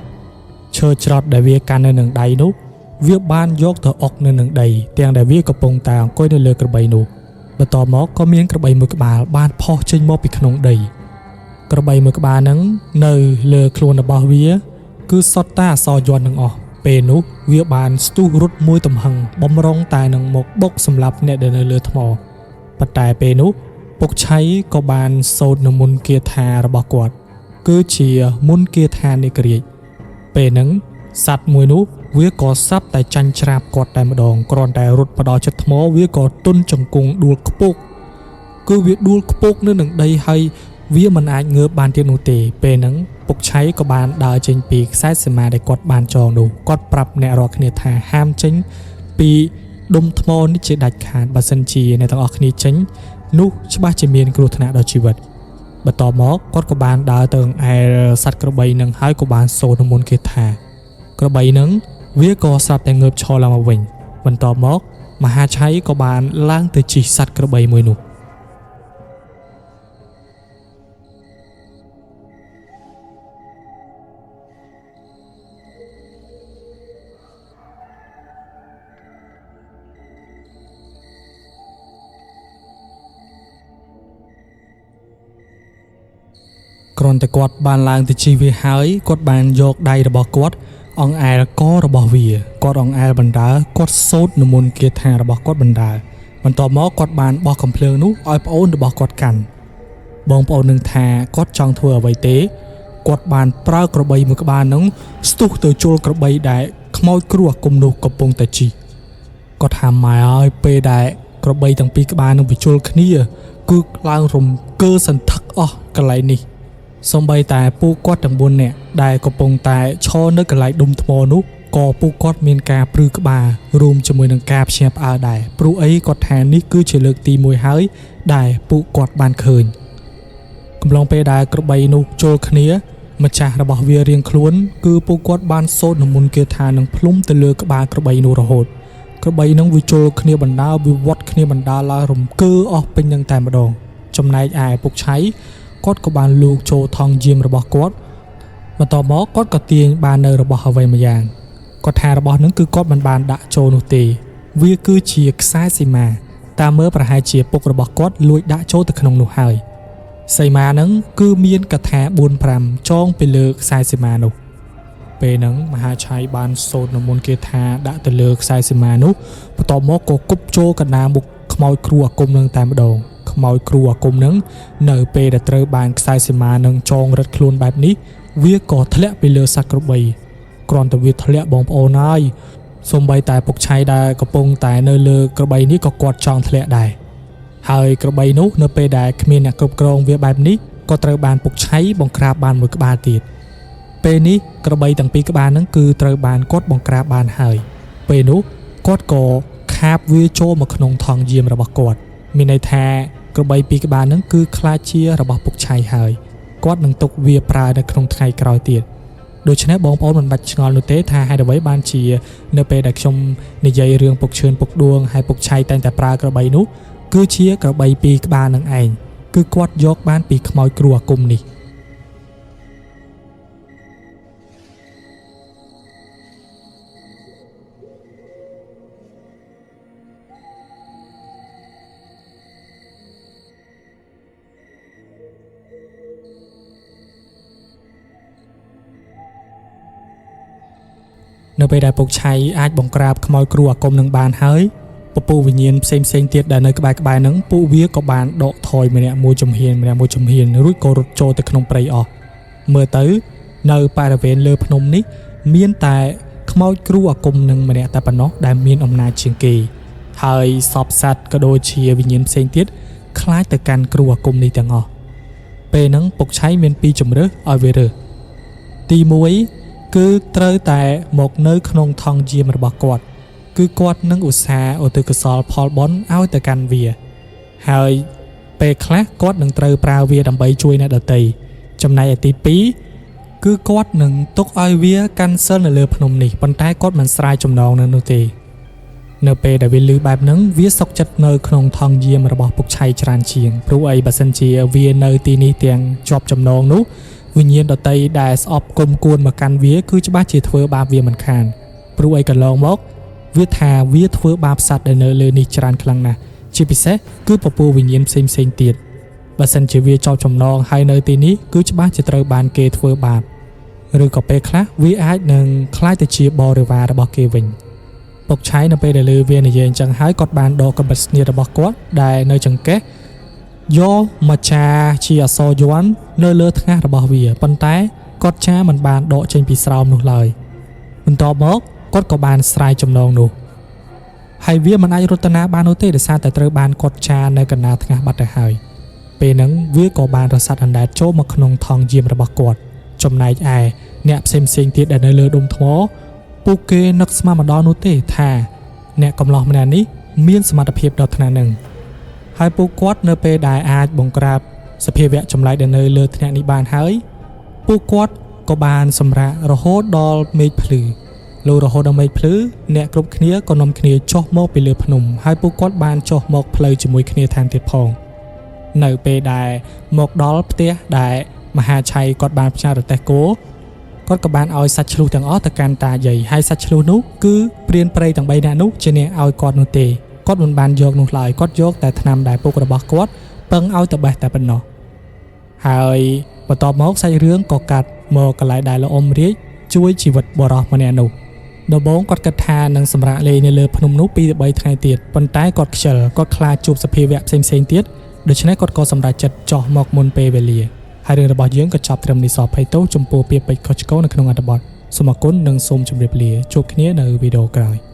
S1: ឈើច្រត់ដែលវាកាន់នៅនឹងដៃនោះវាបានយកទៅអុកនៅនឹងដីទាំងដែលវាកំពុងតែអង្គុយនៅលើក្របីនោះបន្ទាប់មកក៏មានក្របីមួយក្បាលបានផុសចេញមកពីក្នុងដីក្របីមួយក្បាលហ្នឹងនៅលើខ្លួនរបស់វាគឺសុទ្ធតែអក្សរយ័ន្តទាំងអស់ពេលនោះវាបានស្ទុះរត់មួយទំហឹងបំរុងតែនឹងមកបុកសម្លាប់អ្នកដែលនៅលើថ្មប៉ុន្តែពេលនោះពុកឆៃក៏បានសូត្រនមន្តគាថារបស់គាត់គឺជាមន្តគាថានិករាជពេលហ្នឹងសត្វមួយនោះវាក៏ស្រាប់តែចាញ់ច្រាបគាត់តែម្ដងគ្រាន់តែរត់មកដល់ចិត្តថ្មវាក៏ទន់ជង្គង់ដួលខ្ពកគឺវាដួលខ្ពកនៅនឹងដីហើយវាមិនអាចងើបបានទៀតនោះទេពេលហ្នឹងពុកឆៃក៏បានដើរចេញពីខ្សែសីមាដែលគាត់បានចងនោះគាត់ប្រាប់អ្នករាល់គ្នាថាហាមចេញពីដុំថ្មនេះជាដាច់ខាតបើសិនជាអ្នកទាំងអស់គ្នាចេញ នោះច្បាស់ជាមានគ្រោះថ្នាក់ដល់ជីវិតបន្ទាប់មកគាត់ក៏បានដើរទៅអង្អែលសត្វក្របីនឹងហើយក៏បានសូត្រមន្តគាថាក្របីនឹងវាក៏ស្រាប់តែងើបឈរឡើងមកវិញបន្ទាប់មកមហាឆៃក៏បានឡើងទៅជិះសត្វក្របីមួយនោះគ្រាន់តែគាត់បានឡើងទៅជិះវាហើយគាត់បានយកដៃរបស់គាត់អង្អែលករបស់វាគាត់អង្អែលបណ្ដើគាត់សូត្រនិមន្តគាថារបស់គាត់បណ្ដើបន្ទាប់មកគាត់បានបោះកំភ្លើងនោះឲ្យប្អូនរបស់គាត់កាន់បងប្អូននឹងថាគាត់ចង់ធ្វើអ្វីទេគាត់បានប្រើក្របីមួយក្បាលនឹងស្ទុះទៅជល់ក្របីដែលខ្មោចគ្រោះអាគមនោះកំពុងតែជិះគាត់ថាម៉ែអើយពេលដែលក្របីទាំងពីរក្បាលនឹងវាជល់គ្នាគឺឡើងរំកើសន្ធឹកអស់កន្លែងនេះសូម្បីតែពួកគាត់ទាំង4នាក់ដែលកំពុងតែឈរនៅកន្លែងដុំថ្មនោះក៏ពួកគាត់មានការព្រឺក្បាលរួមជាមួយនឹងការភ្ញាក់ផ្អើលដែរព្រោះអីគាត់ថានេះគឺជាលើកទី1ហើយដែលពួកគាត់បានឃើញកំឡុងពេលដែលក្របីនោះជល់គ្នាម្ចាស់របស់វារៀងខ្លួនគឺពួកគាត់បានសូត្រនិមន្តគាថានឹងភ្លុំទៅលើក្បាលក្របីនោះរហូតក្របីនឹងវាជល់គ្នាបណ្ដើវាវត្តគ្នាបណ្ដើឡើងរំកើអស់ពេញនឹងតែម្ដងចំណែកឯពុកឆៃគាត់ក៏បានលូកចូលថង់យាមរបស់គាត់បន្ទាប់មកគាត់ក៏ទាញបាននៅរបស់អ្វីមួយយ៉ាងគាត់ថារបស់នឹងគឺគាត់មិនបានដាក់ចូលនោះទេវាគឺជាខ្សែសីមាតាមមើលប្រហែលជាពុករបស់គាត់លួចដាក់ចូលទៅក្នុងនោះហើយសីមានឹងគឺមានកថា4 5ចងពីលើខ្សែសីមានោះពេលហ្នឹងមហាឆៃបានសូត្រនិមន្តគាថាដាក់ទៅលើខ្សែសីមានោះបន្ទាប់មកក៏គប់ចូលកណ្ដាលមុខខ្មោចគ្រូអាគមនឹងតែម្ដងខ្មោចគ្រូអាគមនឹងនៅពេលដែលត្រូវបានខ្សែសីមានឹងចងរឹតខ្លួនបែបនេះវាក៏ធ្លាក់ពីលើសត្វក្របីគ្រាន់តែវាធ្លាក់បងប្អូនហើយសូម្បីតែពុកឆៃដែលកំពុងតែនៅលើក្របីនេះក៏គាត់ចង់ធ្លាក់ដែរហើយក្របីនោះនៅពេលដែលគ្មានអ្នកគ្រប់គ្រងវាបែបនេះក៏ត្រូវបានពុកឆៃបង្ក្រាបបានមួយក្បាលទៀតពេលនេះក្របីទាំងពីរក្បាលហ្នឹងគឺត្រូវបានគាត់បង្ក្រាបបានហើយពេលនោះគាត់ក៏ខាបវាចូលមកក្នុងថង់យាមរបស់គាត់មានន័យថាក្របីពីរក្បាលហ្នឹងគឺខ្លាចជារបស់ពុកឆៃហើយគាត់នឹងទុកវាប្រើនៅក្នុងថ្ងៃក្រោយទៀតដូច្នេះបងប្អូនមិនបាច់ឆ្ងល់នោះទេថាហេតុអ្វីបានជានៅពេលដែលខ្ញុំនិយាយរឿងពុកឈឿនពុកដួងហើយពុកឆៃតែងតែប្រើក្របីនោះគឺជាក្របីពីរក្បាលនឹងឯងគឺគាត់យកបានពីខ្មោចគ្រូអាគមនេះនៅពេលដែលពុកឆៃអាចបង្ក្រាបខ្មោចគ្រូអាគមនឹងបានហើយពពួកវិញ្ញាណផ្សេងផ្សេងទៀតដែលនៅក្បែរៗនឹងពួកវាក៏បានដកថយម្នាក់មួយជំហានម្នាក់មួយជំហានរួចក៏រត់ចូលទៅក្នុងព្រៃអស់មើលទៅនៅបរិវេណលើភ្នំនេះមានតែខ្មោចគ្រូអាគមនឹងម្នាក់តែប៉ុណ្ណោះដែលមានអំណាចជាងគេហើយសពសត្វក៏ដូចជាវិញ្ញាណផ្សេងទៀតខ្លាចទៅកាន់គ្រូអាគមនេះទាំងអស់ពេលហ្នឹងពុកឆៃមានពីរជម្រើសឲ្យវារើសទី1គឺត្រូវតែមកនៅក្នុងថង់យាមរបស់គាត់គឺគាត់នឹងឧស្សាហ៍ឧទ្ទិសកុសលផលបុណ្យឲ្យទៅកាន់វាហើយពេលខ្លះគាត់នឹងត្រូវប្រើវាដើម្បីជួយអ្នកដទៃចំណែកឯទី2គឺគាត់នឹងទុកឲ្យវាកាន់សិលនៅលើភ្នំនេះប៉ុន្តែគាត់មិនស្រាយចំណងនឹងនោះទេនៅពេលដែលវាលឺបែបហ្នឹងវាសុកចិត្តនៅក្នុងថង់យាមរបស់ពុកឆៃច្រើនជាងព្រោះអីបើសិនជាវានៅទីនេះទាំងជាប់ចំណងនោះវិញ្ញាណដតីដែលស្អប់គុំគួនមកកាន់វាគឺច្បាស់ជាធ្វើបាបវាមិនខានព្រោះអីកន្លងមកវាថាវាធ្វើបាបសត្វដែលនៅលើនេះច្រើនខ្លាំងណាស់ជាពិសេសគឺពពួកវិញ្ញាណផ្សេងៗទៀតបើសិនជាវាជាប់ចំណងហើយនៅទីនេះគឺច្បាស់ជាត្រូវបានគេធ្វើបាបឬក៏ពេលខ្លះវាអាចនឹងក្លាយទៅជាបរិវាររបស់គេវិញពុកឆៃនៅពេលដែលលើវានិយាយអញ្ចឹងហើយគាត់បានដកកាំបិតស្នៀតរបស់គាត់ដែលនៅចង្កេះយកមកចាជាអក្សរយ័ន្តនៅលើថ្ងាសរបស់វាប៉ុន្តែគាត់ចាមិនបានដកចេញពីស្រោមនោះឡើយបន្ទាប់មកគាត់ក៏បានស្រាយចំណងនោះហើយវាមិនអាចរត់ទៅណាបាននោះទេដោយសារតែត្រូវបានគាត់ចានៅកណ្ដាលថ្ងាសបាត់ទៅហើយពេលហ្នឹងវាក៏បានរសាត់អណ្ដែតចូលមកក្នុងថង់យាមរបស់គាត់ចំណែកឯអ្នកផ្សេងៗទៀតដែលនៅលើដុំថ្មពួកគេនឹកស្មានមិនដល់នោះទេថាអ្នកកំឡោះម្នាក់នេះមានសមត្ថភាពដល់ថ្នាក់ហ្នឹង ហើយពួកគាត់នៅពេលដែលអាចបង្ក្រាបសភាវៈចម្លែកដែលនៅលើថ្នាក់នេះបានហើយពួកគាត់ក៏បានសម្រាករហូតដល់មេឃភ្លឺលុះរហូតដល់មេឃភ្លឺអ្នកគ្រប់គ្នាក៏នាំគ្នាចុះមកពីលើភ្នំហើយពួកគាត់បានចុះមកផ្លូវជាមួយគ្នាថែមទៀតផងនៅពេលដែលមកដល់ផ្ទះដែលមហាឆៃគាត់បានផ្ញើរទេះគោគាត់ក៏បានឲ្យសាច់ឆ្លុះទាំងអស់ទៅកាន់តាយាយហើយសាច់ឆ្លុះនោះគឺព្រានព្រៃទាំង3នាក់នោះជាអ្នកឲ្យគាត់នោះទេគាត់មិនបានយកនោះឡើយគាត់យកតែថ្នាំដែលពុករបស់គាត់ពឹងឲ្យទៅបេះតែប៉ុណ្ណោះហើយបន្ទាប់មកសាច់រឿងក៏កាត់មកកន្លែងដែលលោកអ៊ំរាជជួយជីវិតបុរសម្នាក់នោះដំបូងគាត់គិតថានឹងសម្រាកលេងនៅលើភ្នំនោះ2ទៅ3ថ្ងៃទៀតប៉ុន្តែគាត់ខ្ជិលគាត់ខ្លាចជួបសភាវៈផ្សេងៗទៀតដូច្នេះគាត់ក៏សម្រេចចិត្តចោះមកមុនពេលវេលាហើយរឿងរបស់យើងក៏ចប់ត្រឹមនេះសពភ័យទោសចំពោះពាក្យពេចន៍ខុសឆ្គងនៅក្នុងអត្ថបទសូមអរគុណនិងសូមជម្រាបលាជួបគ្នានៅវីដេអូក្រោយ។